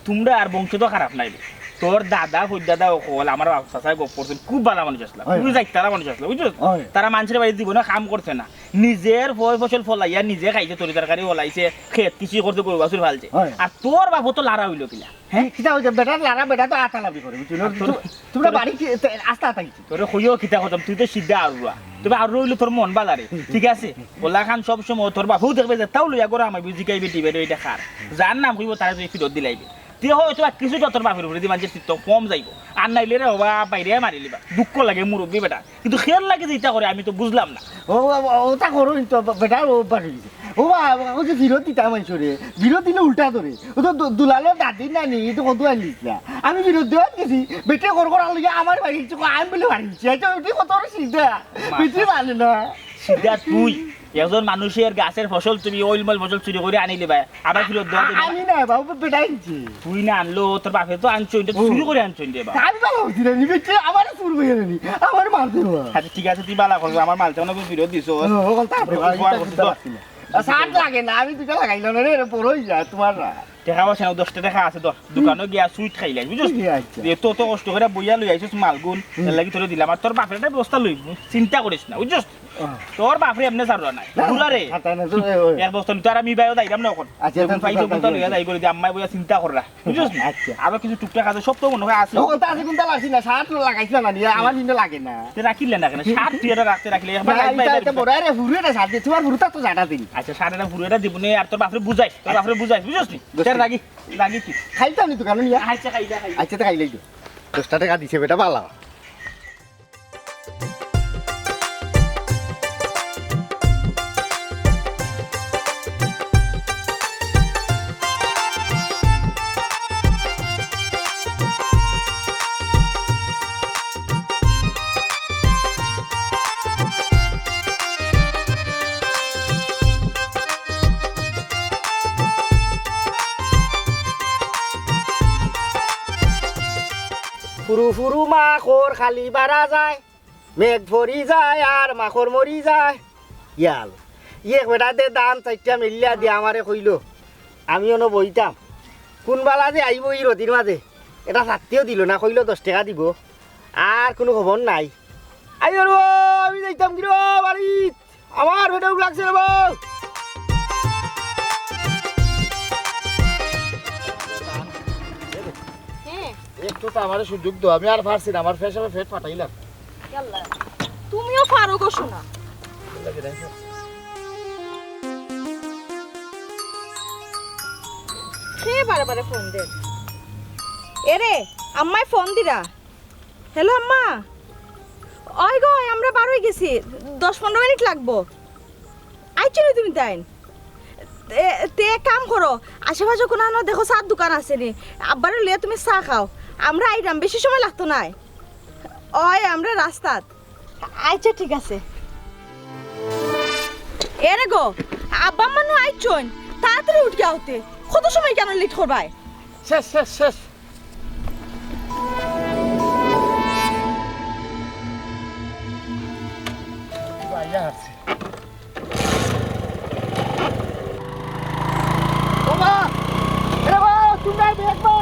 তোমরা আর বংশ তো খারাপ নাই রে। তোর দাদা, হুর দাদা অকল, আমার বাপ চাচায় গপ করছইন, খুব বালা মানুষ আছলা, হয়, খুবই হয়। জাইততালা মানুষ আছলা, বুঝছস? হয়। তারা মানষের বাড়িত জীবনে কাম করছে না, নিজের ফয় ফসল ফলাইয়া, নিজে খাইছে, তরি তরকারি ফলাইছে, খেত কৃষি করছে, গরু বাছুর ফালছে। হয়। আর তোর বাপ তো লারা অইলো কিলা, হ্যাঁ? কিতা অইছে? বেটার লারা, বেটা তো আতালাপি করে, বুঝছো? আর তোর, তু-, তোমরা তোর বাড়ি কি, তে-, আস্তা আতা গেছি। তোরে কইও কিতা কথা, তুই তো সিধা আরুয়া। তবে আরুয়া অইলে তোর মন বালা রে, ঠিক আছে? ওলা খান সব সময় তোর বাপেও দেখবে যে তাও লইয়া গরম আইবি, জিকাইবে টিবে রে, এটা খার। যার নাম কইব তারে তুই ফিরত দিলাইবে। তুই হয়তো বা কিছু যত তোর বাপের উপরে দিবান যে চিত্ত কম যাইব। আর নাইলে রে বাবা বাইরে মারিলিবা। দুঃখ লাগে মুরব্বি বেটা। কিন্তু খেয়াল লাগে যে ইটা করে আমি তো বুঝলাম না। ও, ও, ও, ওটা করো কিন্তু বেটা ও বাড়ি গেছে। ও বা, ও যে ফিরত দিতাম আইসো রে। ফিরত দিলে উল্টা ধরে। ও তো দু-, দুলালো দাদি নানি, ই তো কত আনিস না। আমি ফিরত দেওয়ার গেছি। বেটে কর করার লগে আমার বাড়ি গেছে, আমি বলে বাড়ি গেছি। এটা ওটি কত বড় সিধা। মা- বেটি মানে না। সিধা তুই। একজন মানুষের গাছের ফসল তুমি অইলমল ফসল চুরি করে আনিলে ভাই, আবার ফিরত দেওয়া দেবে না। আমি না বাবু, বেটা আনছি। তুই না আনলো, তোর বাপে তো আনছো, এটা ও। চুরি করে আনছো এটা বা। আমি বালা করছি না, নি বেটি আমারে চুর করে নি, আমার মারতে বাবা। আচ্ছা ঠিক আছে, তুই বালা করছো, আমার মালটা মনে হয় ফিরত দিছো। ও, ও, তারপরে ও, ভাই, ও, এটা ও, বুঝতে পারছি না। আর শার্ট লাগে না, আমি দুইটা লাগাইলাম না রে, এটা বড় হয়ে যায় তোমার না। টেকা পয়সা নাই, দশটা টেকা আছে, ধর, দোকানো গিয়া সুইট খাইলাই, বুঝছস? ঠিক আছে। এ তো, তো কষ্ট করে বইয়া লই আইছস মালগুন, হুম। এর লাগি তোরে দিলাম। আর তোর বাপের একটা ব্যবস্থা লইব, চিন্তা করিস না, বুঝছস? ও। তোর বাপরে এমনে ছাড়রা নাই। না, বুড়া রে। খাতা না তো, এ, ওই। এক বস্তা নিতে আর আমি বাইরে যাইলাম না এখন। আচ্ছা, যখন আচ্ছা, পাইছো আচ্ছা, কোনটা লইয়া আচ্ছা। যাই করে দে, আম্মায় বইয়া চিন্তা কররা। বুঝছস নি? আচ্ছা। আরো কিছু টুকটাক আছে, সব তো মনে হয় আছে। ও, তা আছে কোনটা লাগছি না, শার্ট লাগাইছ না, না, নিয়ে আমার নিন্দে লাগে না। তে রাখিলে না কেন? শার্ট তুই এটা রাখতে রাখলে, একবার না, লাগবে, এটা, এটা এটা বড়, আরে, হুরু এটা শার্ট দে, তোমার হুরুটা তো জানা দিন। আচ্ছা, শার্ট এটা হুরু এটা দিব নে, আর তোর বাপরে বুঝাই, তোর বাপরে বুঝাই, বুঝছস নি? দশ তে টাকা। রাগি, রাগি তুই। খাইতাম নি দোকানে নিয়ে। আচ্ছা, খাইলে, খাইলে। আচ্ছা, তো খাইলে তো। দশ টাকা দিছে বেটা, বালা। ফুরু ফুরু মাখর খালি বাড়া যায়, মেঘ পড়ি যায় আর মাখর মরি যায়। ইয়াল, ইয়ে বেটা দে দান চাইরটা মেলিয়া দিয়া আমারে কইলো, আমি অনো বইতাম। কোন বালা যে আইবো ই রতির মাঝে, এটা ছাত্তিও দিল না, কইলো দশ টাকা দিব, আর কোনো খবর নাই। আইও রে, আমি যাইতাম কি রে বাড়িত। আমার পেটেও লাগছে রে বউ। হ্যাঁ। একটু তো আমারে সুযোগ দাও, আমি আর পারছি না, আমার পেশাবে পেট ফাটাইলাম। ইয়াল্লা, তুমিও পারো গো সোনা। সে বারে বারে ফোন দেন। এরে, আম্মায় ফোন দিরা। হ্যালো আম্মা। ওই গো, আমরা বার হয়ে গেছি, দশ পনেরো মিনিট লাগবো। আইছো নি তুমি তাইন? তে, তে এক কাম করো, আশেপাশে কোনো আনো দেখো চার দোকান আছে নি, আব্বারে লইয়া তুমি চা খাও। আমরা আইরাম, বেশি সময় লাগতো নায়। ওই আমরা রাস্তাত। আচ্ছা ঠিক আছে। এরে গো, আব্বা আম্মা নু আইছইন, তাড়াতাড়ি উঠি আওতে। কত সময় কেন লেট করবায়? শেষ, শেষ, শেষ। ভাইয়া হারছে। ও মা! এ মা, তোমরা দেখবা!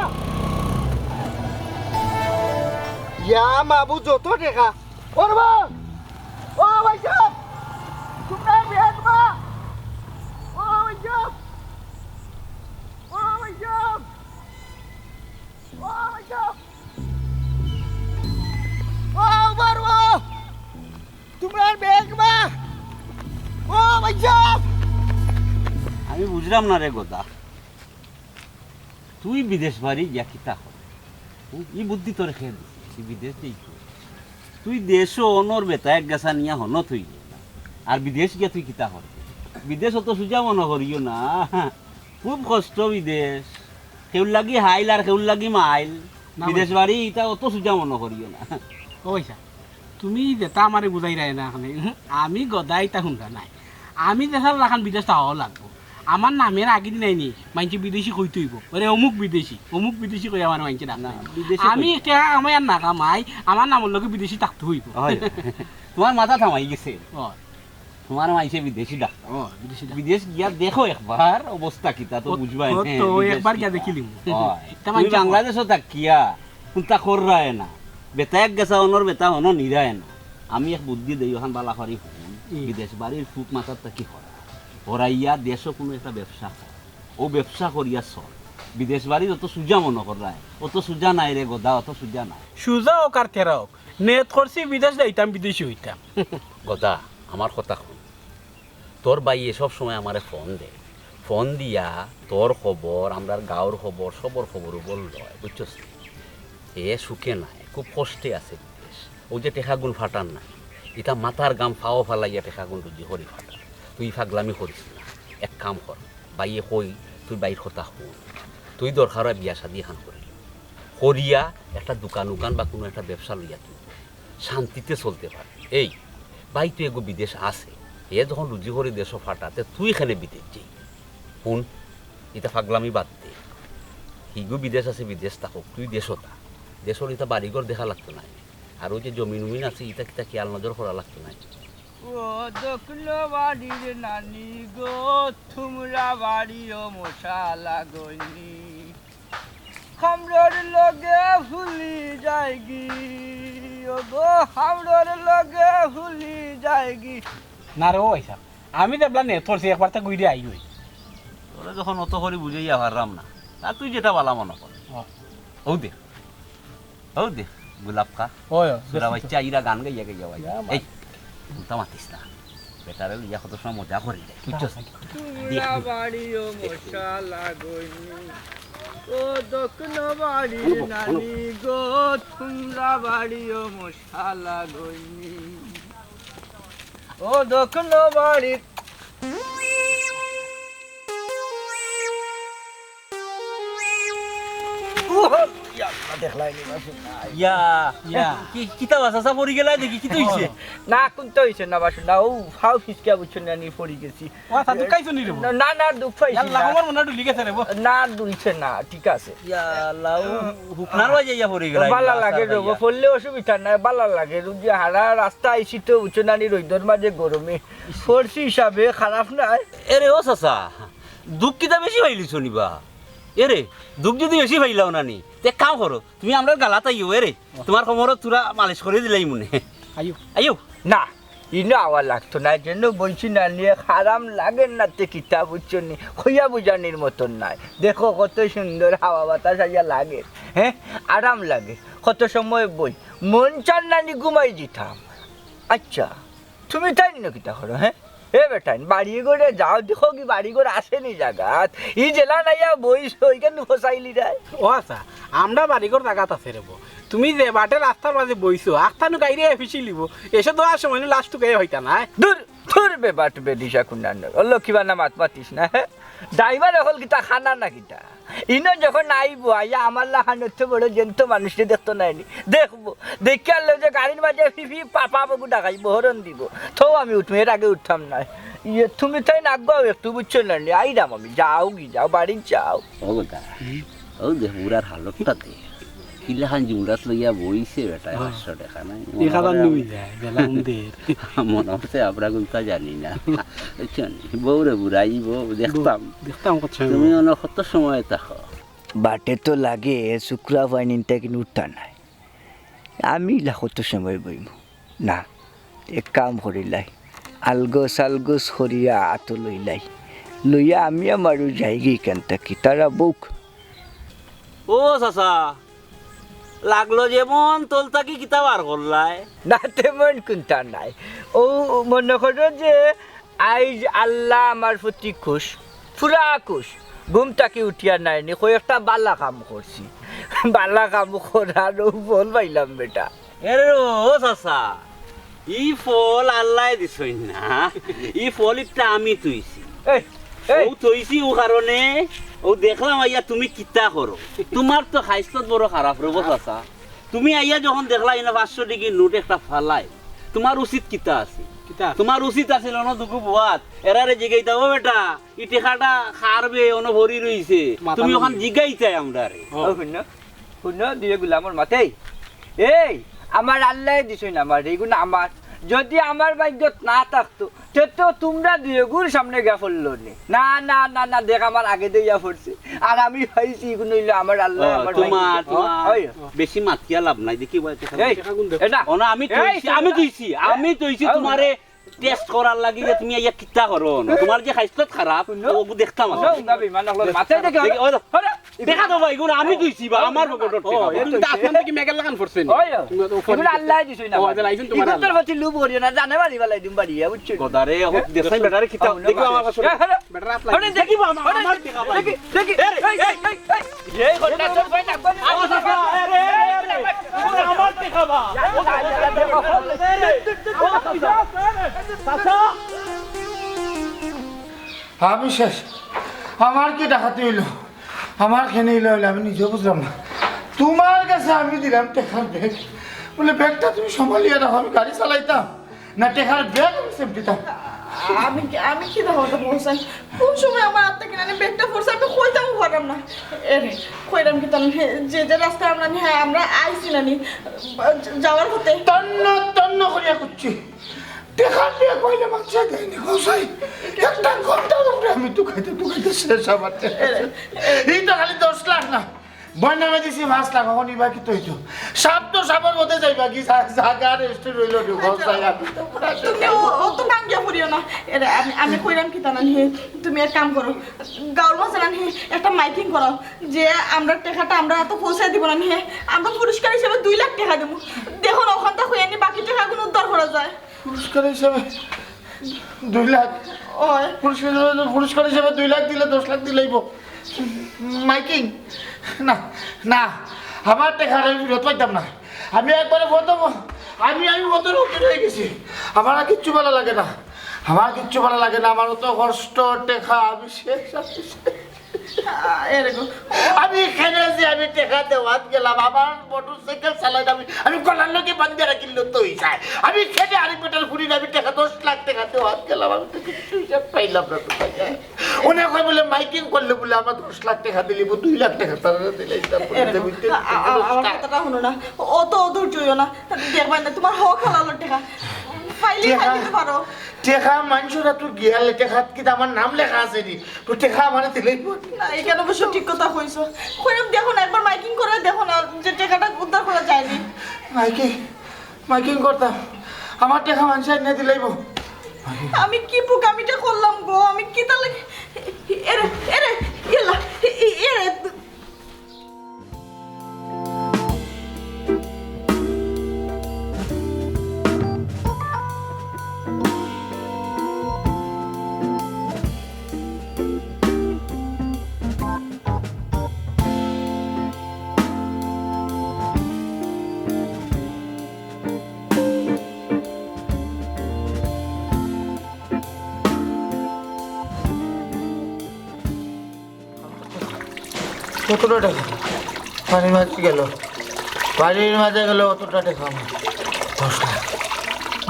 ইয়া মাবু, যত টেকা! ও রে মা! ও ভাই সাহেব! তোমরা দেখবা! ও ভাই সাহেব! ও ভাই সাহেব! ও ভাই সাহেব! ও উমর, ও! তোমরা দেখবা! ও ভাই সাহেব! আমি বুঝলাম না রে গদা, তুই বিদেশ বাড়ি গিয়া কিতা কর? হুম, ই বুদ্ধি তোর কে দিছে? তুই বিদেশ যাইতে, তুই দেশো অনর বেটা এক গাছা নিয়া হনো তুই, আর বিদেশ গিয়া তুই কিতা কর? বিদেশ অত সুজা মনো করিও না, খুব কষ্ট বিদেশ। কেউর লাগি হাইল আর কেউর লাগি মাইল। না বিদেশ ভাই। বাড়ি ইতা অত সুজা মনো করিও না। ও ভাইসাব, তুমি যেতা আমারে বুঝাইরায় না অখনে, আমি গদায় ইতা হুনরা নায়। আমি দেশর লাখান বিদেশ থাকাও লাগবো। আমার নামের আগে দিন আইনি, মাইনষে বিদেশি কইতে অইবো। ওরে অমুক বিদেশি, অমুক বিদেশি কই আমারে মাইনষে ডাকতে না, অইবো। বিদেশি আমি কইতে। টেকা কামাই আর না কামাই, আমার নামর লগে বিদেশি থাকতে অইবো। অয়। তুমার মাথা থামাই গেছে। অয়। তুমার মাইনষে বিদেশি ডাক। ও, বিদেশি ডাক। বিদেশ গিয়া দেখো একবার অবস্থা কিতা, তো ও, বুঝবায় ও নে, তো বিদেশ একবার গিয়া কিতা। দেখিলিমু। অয়। ইতা তুমি মাইনষে বাংলাদেশো থাকিয়া কুন্তা কররায় না। বেটা এক গাছা অনর বেটা হনো নিরায় না। আমি এক বুদ্ধি দেই, অখান বালা করি হুন। হুম। বিদেশ বাড়ির ফুক মাথাত থাকি হরা। হরাইয়া দেশো কুনু একটা ব্যবসা কর। অউ ব্যবসা করিয়া চল। বিদেশ বাড়ি অত সুজা মনো কররায়, অত সুজা নায় রে গদা, অত সুজা নায়। সুজা অউক আর তেরা অউক, নেত করছি বিদেশ যাইতাম, বিদেশি অইতাম। গদা, আমার কথা হুন। তোর ভাইয়ে সব সময় আমারে ফোন দে। ফোন দিয়া তোর খবর, আমরার গাঁওর খবর, সবর খবর উবর লয়, বুঝছস নি? এ সুখে নাই, খুব কষ্টে আছে বিদেশ। অউ যে টেকাগুন ফাটার নাই, ইতা মাথার ঘাম পাও ফালাইয়া টেকাগুন রুজি করি ফাটার। তুই ফাগলামি করিস না, এক কাম কর, ভাইয়ে কই, তুই ভাইর কথা হুন। তুই দরকার অয় বিয়া শাদি এখান করিল, করিয়া একটা দোকান উকান বা কুনু একটা ব্যবসা লইয়া তুই শান্তিতে চলতে পার। এই, ভাই তো এগু বিদেশ আছে, হে যখন রুজি করি দেশো ফাটার, তে তুই কেনে বিদেশ যাইবে? হুন, ইতা ফাগলামি বাদ দে। হিগু বিদেশ আছে, বিদেশ থাকউক, তুই দেশো থাক। দেশর ইতা বাড়িঘর দেখা লাগতো নায়, আর অউ যে জমিন উমিন আছে, ইতা কিতা খিয়াল নজর করা লাগতো নায়। ও দক্ষিণ বাড়ির নানি গো, তুমরা বাড়িও মশা লাগইনি। হামরর লগে ভুলি যায়গি, ও গো, হামরর লগে ভুলি যায়গি। না রে ও ভাইসাব, আমি তো এবলা নেত করছি, একবার তো ঘুরে আই অই। তোরে যখন অত করি বুঝাইয়া পাররাম না, তা তুই যেটা বালা মনো কর। ও। অউ দে, অউ দে, গোলাপ খা। ওই, ওই, সুরা দেখছি তো। বাইচ্চা ইরা গান গাইয়া গাইয়া ভাই। ইয়া, এই, উল্টা মাতিস না। বেটারে লইয়া কত সময় মজা করি রে, বুঝছস? তুমরা বাড়িও মশা লাগইনি। ও দক্ষিণ বাড়ির নানি গো, তুমরা বাড়িও মশা লাগইনি। ও দক্ষিণ বাড়ির ইয়া, ইয়া। কি, কিতা বা চাচা পড়ি গেলায় দেখি, কিতা অইছে? না, কুন্তা অইছে না, বাসু না, অউ ফাও ফিসকা বুঝছো না, নি পড়ি গেছি। ও, তা দুখাইছো নি রে বা? না, না, দুখ পাইছি না। মনে ডুলি গেছে রে বা। না, ডুলছে না, ঠিক আছে। ইয়া আল্লাহ, ও হুকনার বাজে ইয়া পড়ি গেলায়। বালা লাগে রে বা, পড়লে অসুবিধা নাই, বালা লাগে। রুজি হারা রাস্তা আইছি তো, বুঝছো না নি, রইদর মাঝে গরমে। পড়ছি হিসাবে খারাপ নায়। এরে ও চাচা, দুখ কিতা বেশি পাইলিছো নি বা? এরে, দুখ যদি বেশি পাইলাও না নি, তে এক কাম করো, তুমি আমরার গালাত আইও, এরে, তুমার কোমরো থুড়া মালিশ করি দিলাইমু নে। আইও। আইও। না, ইনো আওয়া লাগতো না, যেন বইছি না নিয়ে আরাম লাগে না তে কিতা বুঝছো নি, কইয়া বুঝানির মতন নায়। দেখো কত সুন্দর হাওয়া বাতাস আইয়া লাগে, হ্যাঁ, আরাম লাগে। কত সময় বই, মন চার নানি ঘুমাই দিতাম। আচ্ছা, তুমি তাইন কিতা করো, হ্যাঁ? এ বেটাইন, বাড়ি ঘরে যাও, দেখো কি বাড়ি ঘর আছে নি জাগাত? ই জেলা নাইয়া বইছো, ইখান ফসাইলি রায়। ও আচ্ছা, আমরা বাড়ি ঘর জাগাত আছে রে বা। তুমি যে বাটে রাস্তার মাঝে বইছো, আখতানু গাইরে এ ফিসিলিবো। এসে দেওয়ার সময় লাশ টুকাই হইতা না, হ্যাঁ? দূর, দূর বে বাট বে দিশা কুন্ডান। ও লক্ষ্মী বানা মাত মাতিস না, হ্যাঁ? ড্রাইভার অকল কিতা খানা না কিতা? ইনো যখন আইবো, আইয়া আমার লাখান অত বড় জ্যান্ত মানুষরে দেখতো নায় নি। দেখবো, দেখিয়া লগে গাড়ির মাঝে ফি ফি পা পা বগু ডাকাইবো, হরন দিবো। তো আমি উঠমু, এর আগে উঠতাম নায়। ইয়ে, তুমি তাইন আগুয়াও একটু, বুঝছো না নি? আইরাম আমি, যাও গি যাও, বাড়ি যাও। ও কথা, হুম। ও দেখ, বুড়ার হালতটা দে। কিলাখান জুমরাত লইয়া বইছে বেটায়, হ্যাঁ। পাঁচশো টেকা নাই। এক হাজার মনে করে নিবি যায়, গেলাম দের। মনে হচ্ছে আমরা কোনটা জানি না। বুঝছো নি? বউরে বুড়াই বউ দেখতাম। দেখতাম কত সময়। তুমি অনো কত সময় থাকো? বাটে তো লাগে, শুক্রা পাইনি, তাই কিন্তু উঠতা নাই। আমি ইলা কত সময় বইমু? না, এক কাম করিলাই, আলগোস আলগোস করিয়া আতো লইলাই, লইয়া আমি আমারও যাইগি ইখান থাকি, তারা বউক। ও চাচা, লাগলো যেমন, তল থাকি কিতা বার করলায়? না, তেমন কুন্তা নাই। ও মনে করো যে আইজ আল্লাহ আমার প্রতি খুশ, পুরা খুশ। ঘুম থাকি উঠিয়া নাইনি, কই একটা বালা কাম করছি। বালা কাম করার অউ ফল পাইলাম বেটা। এরে ও চাচা, ই ফল আল্লায় দিছইন না, ই ফল ইটা আমি তুইছি। এই, এই। অউ তুইছি অউ কারণে, অউ দেখলাম আইয়া তুমি কিতা করো। তুমার তো খাইছলত বড় খারাপ রে ও চাচা। তুমি আইয়া যখন দেখলায় ইনো পাঁচশো টেকার নোট একটা ফালাইল, তুমার উচিত কিতা আছিল? কিতা? তুমার উচিত আছিল অনো দুগু বওয়াত, এরারে জিগাইতায়, "ও বেটা, ই টেকাটা কার বে, অনো পড়ি রইছে।" মাথা তুমি অখান লইয়া। জিগাইতায় আমরারে। ও। ও, হুনো, হুনো, দুইও গুলামর মাতে। এই, আমার আল্লায় দিছইন না আমার, ইগুন আমার। যদি আমার ভাগ্যত না থাকতো, তে তো তুমরা দুইওগুর সামনে গিয়া পড়লো নে। না, না, না, না, দেখ আমার আগে দিয়া পড়ছে। আর আমি পাইছি, ইগুন অইলো আমার আল্লায় ও, আমার তুমার, ভাগ্যত। তুমার। ওই। বেশি মাতিয়া লাভ নাই, দেখি ভাই, এই, টেকা গুন দেখ। এটা। ও না, আমি এই, তুইছি, আমি তুমরা। তুইছি, আমি তুইছি ও। তুমারে টেস্ট করার লাগি যে তুমি আইয়া কিতা করো না। তুমার যে খাইছলত খারাপ, হুনো। অগু দেখতাম আছে। হুনো, না, বেইমান, অকলর মাথায় দেখে দেখি, ওই দেখো। আরে, টেকা দেও ভাই, ইগুন আমি তুইছি বা, আমার পকেটর টেকা। ও, এই তো তুমি তো আসমান থাকি মেঘর লাখান পড়ছে নি। ওই, তুমি তো উপরে ইগুন আল্লায় দিছইন না। ও, আল্লায় দিছইন তুমার ইগুন তোর আল্লায়। প্রতি লোভ করিও না, জানে মারি ফালাই দিমু বাড়িয়া, বুঝছো? গদারে, ও, দেখছাই বেটারে কিতা, ও, দেখি আমার কাছে। এ, হ্যালো। বেটার আত লাগে। আরে, দেখি বা, আমার, আমার টেকা ভাই। দেখি, দেখি। এ রে, এই, এই, এই, এই। এই ঘটনা চল, ভাই, না, ভাই। ও, চাচা, এ রে, এ রে, এ রে। আমার টেকা বা। ও, চাচা। চাচা। আমি শেষ। আমার কি ডাকাতি অইলো? আমার কেনে অইলো, অইলো, আমি নিজেও বুঝলাম না। তুমার গেছে আমি দিলাম টেকার ব্যাগ, বুলে, "ব্যাগটা তুমি সামালিয়া রাখো, আমি গাড়ি চালাইতাম।" না, টেকার ব্যাগ আমি সেফ দিতাম। আমি কি, আমি কিতা করতাম, হোসাইন? কুন সময় আমার আত থাকি নানি ব্যাগটা পড়ছে, আমি কইতামও পারলাম না। এরে, কইরাম কিতা, যে, যে রাস্তায় আমরা নি, হ্যাঁ, আমরা আইছি নানি, যাওয়ার পথে। তন্ন তন্ন করিয়া খুঁজছি। টেকার ব্যাগ পাইলে মাংস দেয়নি, হোসাইন। একটা ঘন্টার উপরে আমি তুকাইতে তুকাইতে শেষ আমার টেকা। এরে, এরে। ইটা খালি দশ লাখ না, বন্যামে দিছি পাঁচ লাখ, অখন ইবা কিতা অইতো? সাপ তো সাপর মধ্যে যাইবা কি? জা-, জাগা রেজিস্টার অইলো নি, আচ্ছা, হোসাইন, আমি তো পুরা তুমি শেষ। ও-, অত ভাঙ্গিয়া পড়িও না। এরে, আমি, আমি কইরাম কিতা নানি, তুমি এক কাম করো, গাঁওর মাঝে নানি একটা মাইকিং করো যে আমরা টেকাটা আমরা তো পৌঁছাই দিব নানি, আমরা পুরস্কার হিসাবে দুই লাখ টেকা দিমু। দেখো না, অখানতা কইয়া নি বাকি টেকাগুন উদ্ধার করা যায়। পুরস্কার হিসাবে দুই লাখ? অয়। পুরস্কার হিসাবে, পুরস্কার হিসাবে দুই লাখ দিলে দশ লাখ দিলাইবো। মাইকিং? না, না, আমার টেকা আমি ফিরত পাইতাম না। আমি একবারে প্রথম, আমি, আমি প্রথম উকিল অই গেছি। আমার আর কিচ্ছু ভালা লাগে না, আমার কিচ্ছু ভালা লাগে না। আমার অত কষ্ট, টেকা, আমি শেষ, আমি শেষ। আহ, এরে গো। আমি কেনে যে আমি টেকা দেওয়াত গেলাম, আমার মোটরসাইকেল চালাইলাম আমি, আমি গলার লগে বান্ধিয়া রাখিল তো অই যায়। আমি কেনে আরেক বেটার ফুরির আমি টেকা, দশ লাখ টেকা দেওয়াত গেলাম, আমি তো কিচ্ছু হিসাব পাইলাম না তো ভাই। অনে কয় বুলে মাইকিং করলে বুলে আমার দশ লাখ টেকা দিলিবো, দুই লাখ টেকা তারা দিলে, এটা বুলে এরে গো, দেবো, আ-, আ-, আ-, আমার কথাটা হুনো না, অত অধৈর্য অইও না, দেখবায় না, তুমার হক হালালর টেকা। পাইলে টেকা? পাইতে পারো। টেকা মানষর আতো গিয়ালে টেকাত কিতা আমার নাম লেখা আছে নি? তো টেকা আমারে দিলাইবো। না, ইখান অবশ্য ঠিক কথা কইছো। কইরাম দেখো না, একবার মাইকিং করিয়া দেখো না যে টেকাটা উদ্ধার করা যায় নি। মাইকিং, মাইকিং করতাম। আমার টেকা মানষে আনিয়া দিলাইবো। আমি কি বোকামিটা করলাম গো? আমি কিতা লাগি? এরে, এরে, ইয়াল্লা, এ-, এ-, এরে। কতটা টেকা পানির মাঝে গেল? পানির মাঝে গেল কতটা টেকা আমার? দশ লাখ।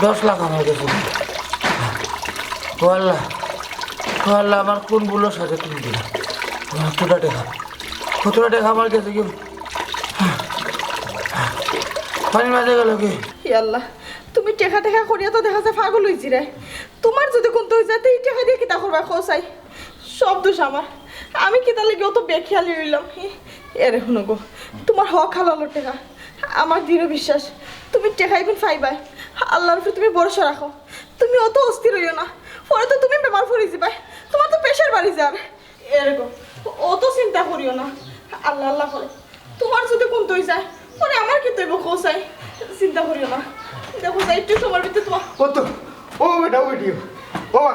দশ লাখ আমার গেছে। ও আল্লাহ, ও আল্লাহ, আমার কোন ভুলর সাজা তুমি দিলা? আমার কতটা টেকা, কতটা টেকা আমার গেছে গেল? পানির মাঝে গেল কি? হে আল্লাহ, তুমি টেকা টেকা করিয়া তো দেখা যায় পাগল অইছি রে। তুমার যদি কুন্তা অই যায়, তে ই টেকা দিয়া কিতা করবায় কও চাই? সব দোষ আমার। আমি কিতার লাগি অত বেখেয়ালি অইলাম? এরে হুনো গো, তুমার হক হালালর টেকা। আমার দৃঢ় বিশ্বাস, তুমি টেকা ইগুন পাইবায়। আল্লার উপরে তুমি ভরসা রাখো। তুমি অত অস্থির অইও না, পরে তো তুমি বেমার পড়ি যিবায়, তুমার তো প্রেশার বাড়ি যার। এরে গো, অত চিন্তা করিও না, আল্লা আল্লা করো। তুমার যদি কুন্তা অই যায়, পরে আমার কিতা অইবো কও চাই? চিন্তা করিও না। দেখো চাই, একটু সময়র ভিতরে তুমার ও তো, ও বেটা, ও বেটি, ও মা,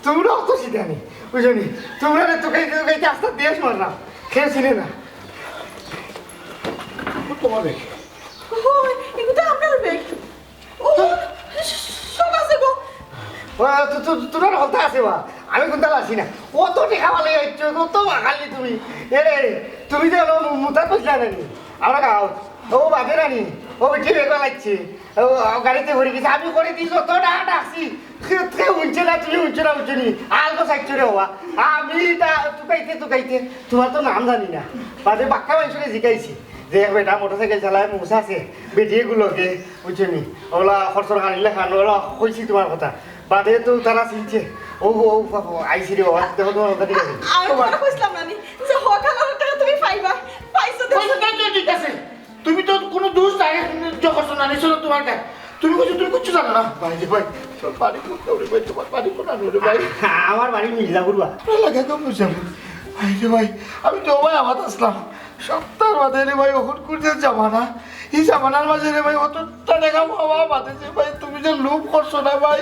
তোমরা অত সিধা নি, বুঝছো নি? তোমরা তুকাইতে তুকাইতে আস্তা দেশ মারলাম, কেউ চিনে না। ও তোমার ব্যাগ। ওই, এগুলো তো আপনার ব্যাগ। ও, সব আছে গো। ও, তো, তো, তোমরা হলতা আছে বা? আমি কুনতা আছি না। অত টেকা ভালো যাইছো, কত বাঙালি তুমি। এরে, তুমি যে হলো মু-, মুতা কইছিলা না নি? আমরা গাও। ও বাদে রানি, ও বেটি বেগা লাগছে। ও, ও গাড়িতে ভরে গেছে। আমি করে দিই যত টাকা ডাকছি। কে, কে হুনছে না, তুমি হুনছো না, বুঝছো নি? আলগো সাইড রে হওয়া। আমি তা তুকাইতে তুকাইতে, তোমার তো নাম জানি না। বাদে বাক্কা মানুষরে জিগাইছি যে এক বেটা মোটরসাইকেল চালায়, মুসা আছে, বেটি এগুলোকে, বুঝছো নি? ওলা খরচর খানিলে খান, ওলা কইছি তোমার কথা। বাদে তো তারা চিনছে। ও, ও, ও, ও, আইছি রে বাবা, দেখো তোমার কথা ঠিক আছে। আমি তোমার কইছিলাম না নি যে হক হালালর টাকা তুমি পাইবা, পাইছো তো। কইছো তো, তো ঠিক আছে। তুমি তো কোনো দোষ নাই, তুমি তো করছো না, নিছো না তোমার গায়ে। তুমি কইছো, তুমি কিচ্ছু জানো না। ভাই রে ভাই, তোমার বাড়ি কোনটা রে ভাই? তোমার বাড়ি কোন আনো রে ভাই? আমার বাড়ি মির্জাপুর বা। আপনার লাগে কেউ বুঝাবো। ভাই রে ভাই, আমি তো ভাই আমার আসলাম। সপ্তাহ বাদে রে ভাই, অখন কোন যে জামানা, এই জামানার মাঝে রে ভাই, অতটা টাকা পাওয়া বাদে যে ভাই, তুমি যে লোভ করছো না ভাই,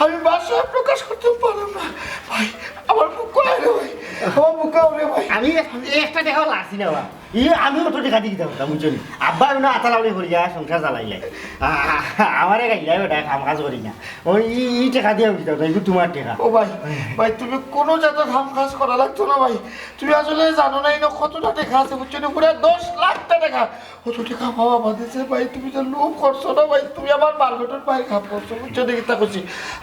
আমি ভাষায় প্রকাশ করতে পারলাম না। ভাই, আমার বুক করে রে ভাই, আমার বুক করে ভাই। আমি এক-, একটা টাকাও লাগছি না বা। ই আমি অত টাকা দিয়ে দিতাম না, বুঝছো নি? আব্বা আমি না আতালাউলি করি যায়, সংসার চালাইলাই। আ-, আ-, আমারে গাইলাই বেটা, কাম কাজ করি না। ওই ই, ই টাকা দিয়ে আমি দিতাম না, এগুলো তোমার টাকা। ও ভাই, ভাই, তুমি কোনো জাত কাম কাজ করা লাগতো না ভাই। তুমি আসলে জানো না, ইনো কতটা টাকা আছে, বুঝছো নি? পুরা দশ লাখ টাকা। অত টাকা পাওয়া বাদে যে ভাই, তুমি যে লোভ করছো না ভাই, তুমি আমার মালঘটর ভাই কাম করছো, বুঝছো নি? কিতা কইছি,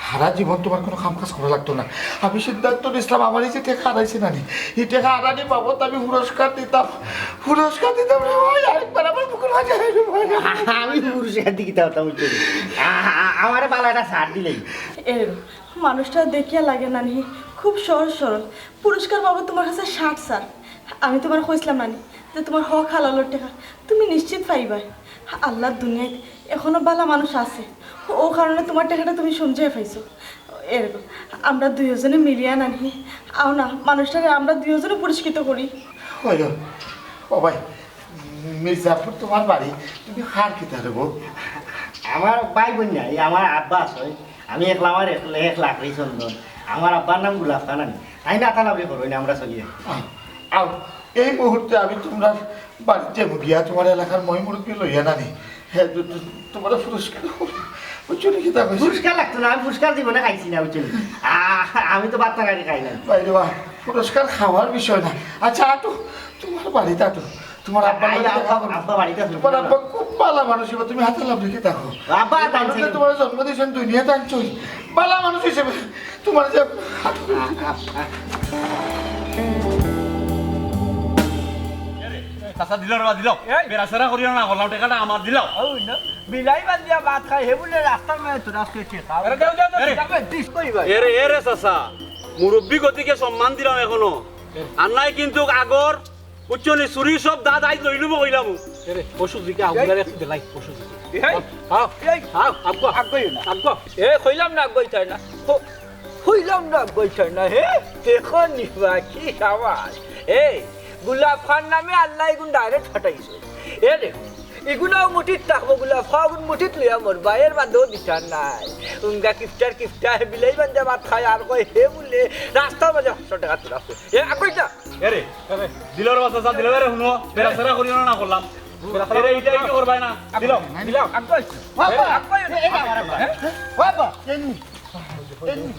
সারা জীবন তোমার কোনো কাম কাজ করা লাগতো না। আমি সিদ্ধান্ত নিছিলাম, আমার এই যে টাকা হারাইছে না নি, এই টাকা হারানি বাবদ আমি পুরস্কার দিতাম, পুরস্কার দিতাম রে ভাই, আরেকবার আমার বুকের মাঝে আয় রে ভাই। আমি পুরস্কার দিকে তাও তাও চলি। আ-, আ-, আমারে বালা একটা ছাড় দিলেই। এ, মানুষটা দেখিয়া লাগে না নি, খুব সহজ সরল। পুরস্কার বাবদ তোমার কাছে ষাট স্যার। আমি তোমার কইছিলাম না নি যে তোমার হক হালালর টাকা তুমি নিশ্চিত পাইবায়। আল্লাহর দুনিয়াত এখনো বালা মানুষ আছে, ও কারণে তোমার টাকাটা তুমি সঞ্চয় পাইছো। এরকম আমরা দুইজনে মিলিয়া না নি, আও না, মানুষটারে আমরা দুইজনে পুরস্কৃত করি। ওই ও, ও ভাই, মির্জাপুর তোমার বাড়ি, তুমি কার কিতা রে গো? আমার ভাই বোন নাই, আমার আব্বা আছে। আমি একলা, আমার এক, এক লাকড়ি চন্দন। আমার আব্বার নাম গুলাব খান। আমি তাই না তালাবি করো না, আমরা চলি। আও, আও, এই মুহূর্তে আমি তোমরা বাড়িতে গিয়া তোমার এলাকার ময় মুরব্বী লইয়া না নি। হ্যাঁ, তো, তো, তোমার পুরস্কার, বুঝছো নি কিতা কইছি? পুরস্কার লাগতো না, আমি পুরস্কার জীবনে খাইছি না, বুঝছো নি? আ-, আমি তো ভাত তরকারি খাই না। ভাই রে ভাই, পুরস্কার খাওয়ার বিষয় না। আচ্ছা, আটো, তোমার বাড়িতে আটো। তোমার আব্বা আই, বাড়িতে আব্বা, থাকো। আব্বা বাড়িতে আছে। তোমার আব্বা খুব ভালা মানুষ, এবার তুমি হাতে লাভ রেখে থাকো। আব্বা এই মানুষ যে আনছে। তোমার জন্ম দিয়েছেন, দুনিয়াতে আনছো, ভালা মানুষ হিসেবে তোমার যে আ-, আ-, আ-, চাচা, দিলাও রে বা, দিলাও। এই। বেড়াছেড়া করিও না, করলাম, টাকাটা আমার, দিলাও। ওই না, বিলাই বান্ধিয়া ভাত খাই, হে বুলে রাস্তার মাঝে তোরা আজকে ঠেকা। আরে, দেও, দেও, দেও, আরে। যাবে, দিস কই ভাই? এরে, এরে, চাচা, মুরব্বী গতিকে সম্মান দিলাম এখনো। এরে। আর নাই কিন্তু আগর, বুঝছো নি, চুরির সব দাঁত আইজ লইলুম কইলাম। এরে, পশু দিকে আগুলার একটু দিলাই, পশু দিকে। এই। আও, এই। আও, আগুয়া। আগুয়াইও না। আগুয়া। এ, কইলাম না আগুয়াইতায় না। ক-, কইলাম না আগুয়াইতায় না, হে? দেখো নি বা, কি সাবাস। এই, গুলাব খান নামে আল্লাহ এগুন direct ফাটাইছে। এ দেখো, এগুনাও মুঠিত থাকবো, গুলাব খান এগুন মুঠিত লইয়া মরবা, এর বাদেও দিতার নাই। উঙ্গা কিফটার কিফটা, হে বিলাই বান্ধে ভাত খায় আর কয়, হে বুলে, রাস্তার মাঝে পাঁচশো টাকা তুলা। এ, আগুয়াইতা। এরে, এরে, দিলাও রে বা চাচা, দিলাও রে, হুনো, বেড়াছেড়া করিও না, না করলাম। এরে, এইটা, এইটা করবায় না, দিলাও। দিলাও, আগুয়াই। বাবা, এ, এ, আমার আব্বা। হ্যাঁ? বাবা, এমনি, এমনি।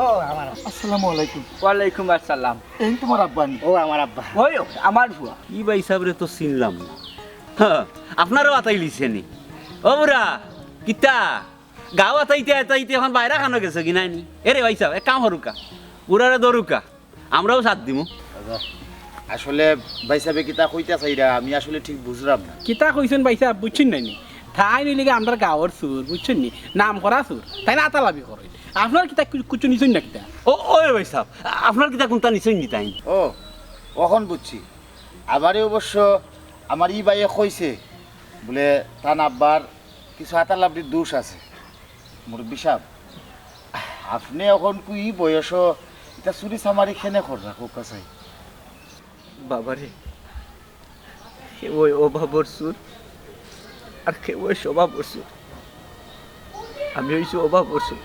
ও, আমার আব্বা। আসসালামু আলাইকুম। ওয়ালাইকুম আসসালাম। এই তোমার আব্বা নি? ও, আমার আব্বা। ওই, ও, আমার ফুয়া। ই ভাইসাবরে তো চিনলাম না। হ্যাঁ, আপনারেও আতাইলিছে নি? ও বুড়া, কিতা? গাঁও আতাইতে আতাইতে এখন বাইরা খানো গেছো কি নাই নি? এরে ভাইসাব, এক কাম করুক্কা, বুড়ারে ধরুক্কা। আমরাও সাথ দিমু। আচ্ছা, আসলে ভাইসাবে কিতা কইতা চাইরা, আমি আসলে ঠিক বুঝলাম না। কিতা কইছইন ভাইসাব, বুঝছইন না নি? তাইন অইলে গি আমরার গাঁওর চুর, বুঝছইন নি? নাম করা চুর। তাইন আতালাবি করইন। আপনার কিতা কু-, কুচু নিছইন না কিতা? ও, ওই ভাইসাব, আপনার কিতা কুনতা নিছইন নি তাইন? ও, অখন বুঝছি। আমারে অবশ্য আমার ই ভাইয়ে কইছে, বুলে তান আব্বার কিছু আতালাবড়ির দোষ আছে। মুরব্বি সাব, আপনে অখনকু ই বয়সো ইতা চুরি চামারি কেনে কররা, কউক্কা চাই? বাবারে, কেউ অয় অভাবর চুর, আর কেউ অয় স্বভাবর চুর। আমি অইছি অভাবর চুর।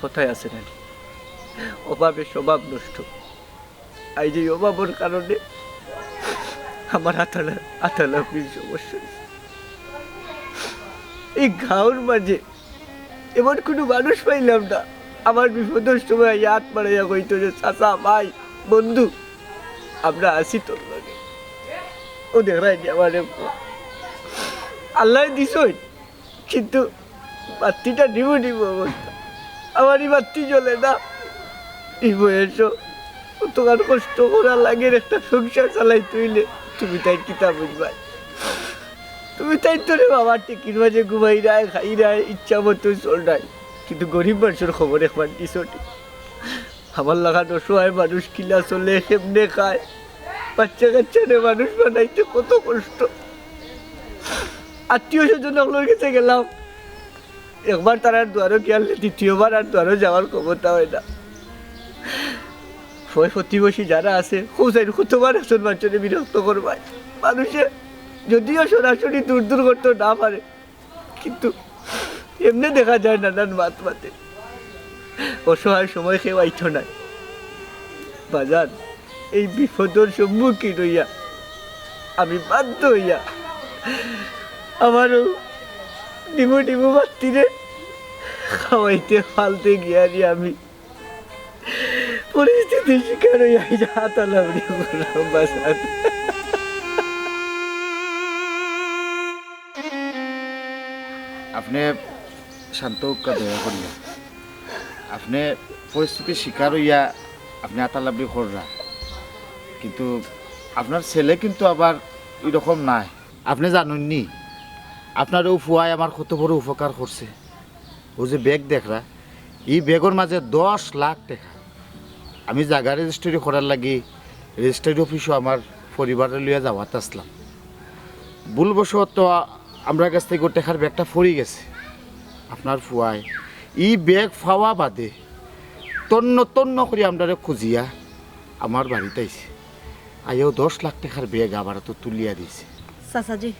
কথায় আছে না নি? অভাবে স্বভাব নষ্ট। আইজ এই অভাবর কারণে আমার আতালা আতালাপির সমস্যা অইছে। এই গাঁওর মাঝে এমন কুনু মানুষ পাইলাম না, আমার বিপদর সময় আইয়া আত বাড়াইয়া কইতো যে, "চাচা, ভাই, বন্ধু, আমরা আছি তোর লগে।" ও দেখরায় নি আমারে, আল্লায় দিছইন, কিন্তু বাত্তিটা নিবু নিবু অবস্থা। আমার ই বাত্তি জ্বলে না। ই বয়সো অতখান কষ্ট করা লাগের একটা সংসার চালাইতে অইলে, তুমি তাইন কিতা বুঝবায়? তুমি তাইন তো রে বাবা টেকির মাঝে ঘুমাইরায়, খাইরায়, ইচ্ছা মতো চলরায়, কিন্তু গরিব মানষর খবর একবার দিছো নি? আমার লাখান অসহায় মানুষ কিলা চলে, কেমনে খায়, বাচ্চা কাচ্চারে মানুষ বানাইতে কত কষ্ট। আত্মীয় স্বজন অকলর গেছে গেলাম, একবার তারার দুয়ারো গিয়ালে দ্বিতীয়বার আর দুয়ারো যাওয়ার ক্ষমতা অয় না। পয় প্রতিবেশী যারা আছে, কও চাইন কতবার একজন মানষরে বিরক্ত করবায়। মানষে যদিও সরাসরি দূর দূর করতো না পারে, কিন্তু এমনে দেখা যায় নানান মাত মাতে। অসহায় সময় কেউ আইতো নায়। বাজান, এই বিপদর সম্মুখীন অইয়া আমি বাধ্য অইয়া আমারও ডিমু ডিমু বাত্তিরে খাওয়াইতে পালতে গিয়ারি আমি পরিস্থিতির শিকার অইয়া এই যে আতালাবড়ি করলাম বাজান। আপনে শান্ত অউক্কা দয়া করিয়া। আপনে পরিস্থিতির শিকার অইয়া আপনে আতালাবড়ি কররা, কিন্তু আপনার ছেলে কিন্তু আবার এরকম নায়। আপনে জানইন নি, আপনার অউ ফুয়ায় আমার কত বড় উপকার করছে। অউ যে ব্যাগ দেখরা, ই ব্যাগর মাঝে দশ লাখ টেকা। আমি জাগা রেজিস্ট্রি করার লাগি রেজিস্ট্রি অফিসো আমার পরিবাররে লইয়া যাওয়াত আছলাম। ভুলবশত আমরার গেছ থাকি অউ টেকার ব্যাগটা পড়ি গেছে। আপনার ফুয়ায় ই ব্যাগ পাওয়া বাদে তন্ন তন্ন করি আমরারে খুঁজিয়া আমার বাড়িত আইছে। আইয়াউ দশ লাখ টেকার ব্যাগ আমারে তো তুলিয়া দিছে। চাচাজি,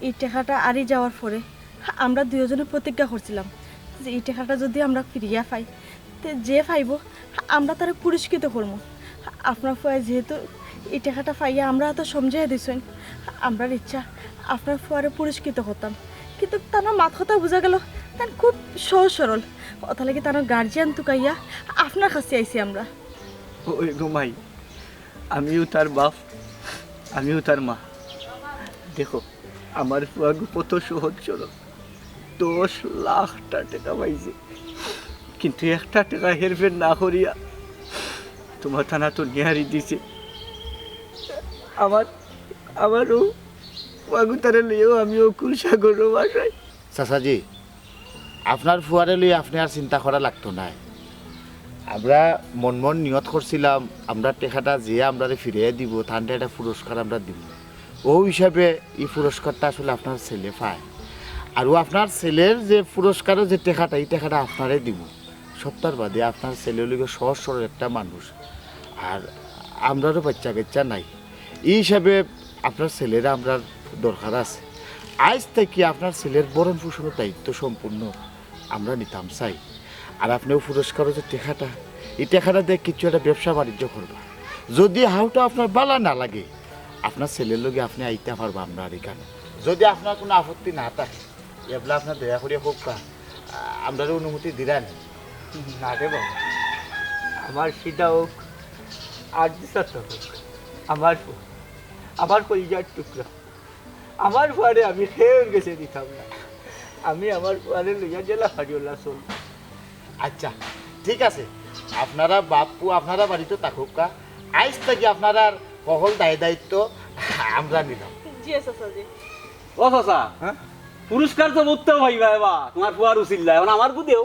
ই টেকাটা আরি যাওয়ার পরে আমরা দুইওজনে প্রতিজ্ঞা করছিলাম যে ই টেকাটা যুদি আমরা ফিরিয়া পাই, তে যে পাইবো আমরা তারে পুরস্কৃত করমু। আপনার ফুয়ায় যেহেতু ই টেকাটা পাইয়া আমরার আতো সমঝাইয়া দিছইন, আমরার ইচ্ছা আপনার ফুয়ারে পুরস্কৃত করতাম, কিন্তু তান মাত কথা বুঝা গেল তান খুব সহজ সরল। অতার লাগি তান গার্জিয়ান তুকাইয়া আপনার কাছে আইছি আমরা। ওই গো মাই, আমিও তার বাপ, আমিও তার মা। দেখো, আমার ফুয়াগু কত সহজ সরল, দশ লাখটা টেকা পাইছে, কিন্তু একটা টেকা হেরফের না করিয়া তুমার তান আতো নিয়ারি দিছে। আমার, আমারও ফুয়াগু তারে লইয়াও আমি অকুল সাগরর ভাষায়। চাচাজি, আপনার ফুয়ারে লইয়া আপনে আর চিন্তা করা লাগতো নায়। আমরা মন মন নিয়ত করছিলাম, আমরার টেকাটা যে আমরারে ফিরাইয়া দিবো, তানরে একটা পুরস্কার আমরা দিমু। অউ হিসাবে ই পুরস্কারটা আসলে আপনার ছেলে পায়। আর অউ আপনার ছেলের যে পুরস্কারর যে টেকাটা, ই টেকাটা আপনারে দিমু। সপ্তাহর বাদে আপনার ছেলে অইলো গিয়া সহজ সরল একটা মানুষ, আর আমরারও বাচ্চা কাচ্চা নাই। ই হিসাবে আপনার ছেলেরে আমরার দরকার আছে। আইজ থাকি আপনার ছেলের ভরণ পোষণর দায়িত্ব সম্পূর্ণ আমরা নিতাম চাই। আর আপনে অউ পুরস্কারর যে টেকাটা, ই টেকাটা দিয়া কিছু একটা ব্যবসা বাণিজ্য করবা। যুদি হাউটা আপনার ভালা না লাগে, আপনার ছেলের লগে আপনে আইতা পারবা আমরার ইখানো। যুদি আপনার কুনু আপত্তি না থাকে, এবলা আপনার দয়া করিয়া কউক্কা, আ-, আমরারে অনুমতি দিরা নি? না রে বাবা, আমার সিধা অউক আর দিশা তো অউক, আমার ফুয়া, আমার কলিজার টুকরা, আমার ফুয়ারে আমি কেউর গেছে দিতাম না। আমি আমার ফুয়ারে লইয়া যেলা পারি অলা চলমু। আচ্ছা, ঠিক আছে, আপনারা বাপ-পু আপনারা বাড়িত থাকউক্কা, আইজ থাকি আপনারার হকল দায় দায়িত্ব আমরা নিলাম। জি চাচাজি। ও চাচা, হ্যাঁ? পুরস্কার তো বুঝতেও পাইবা এবার, তুমার ফুয়ার উছিল্লায়, অখন আমারগু দেও।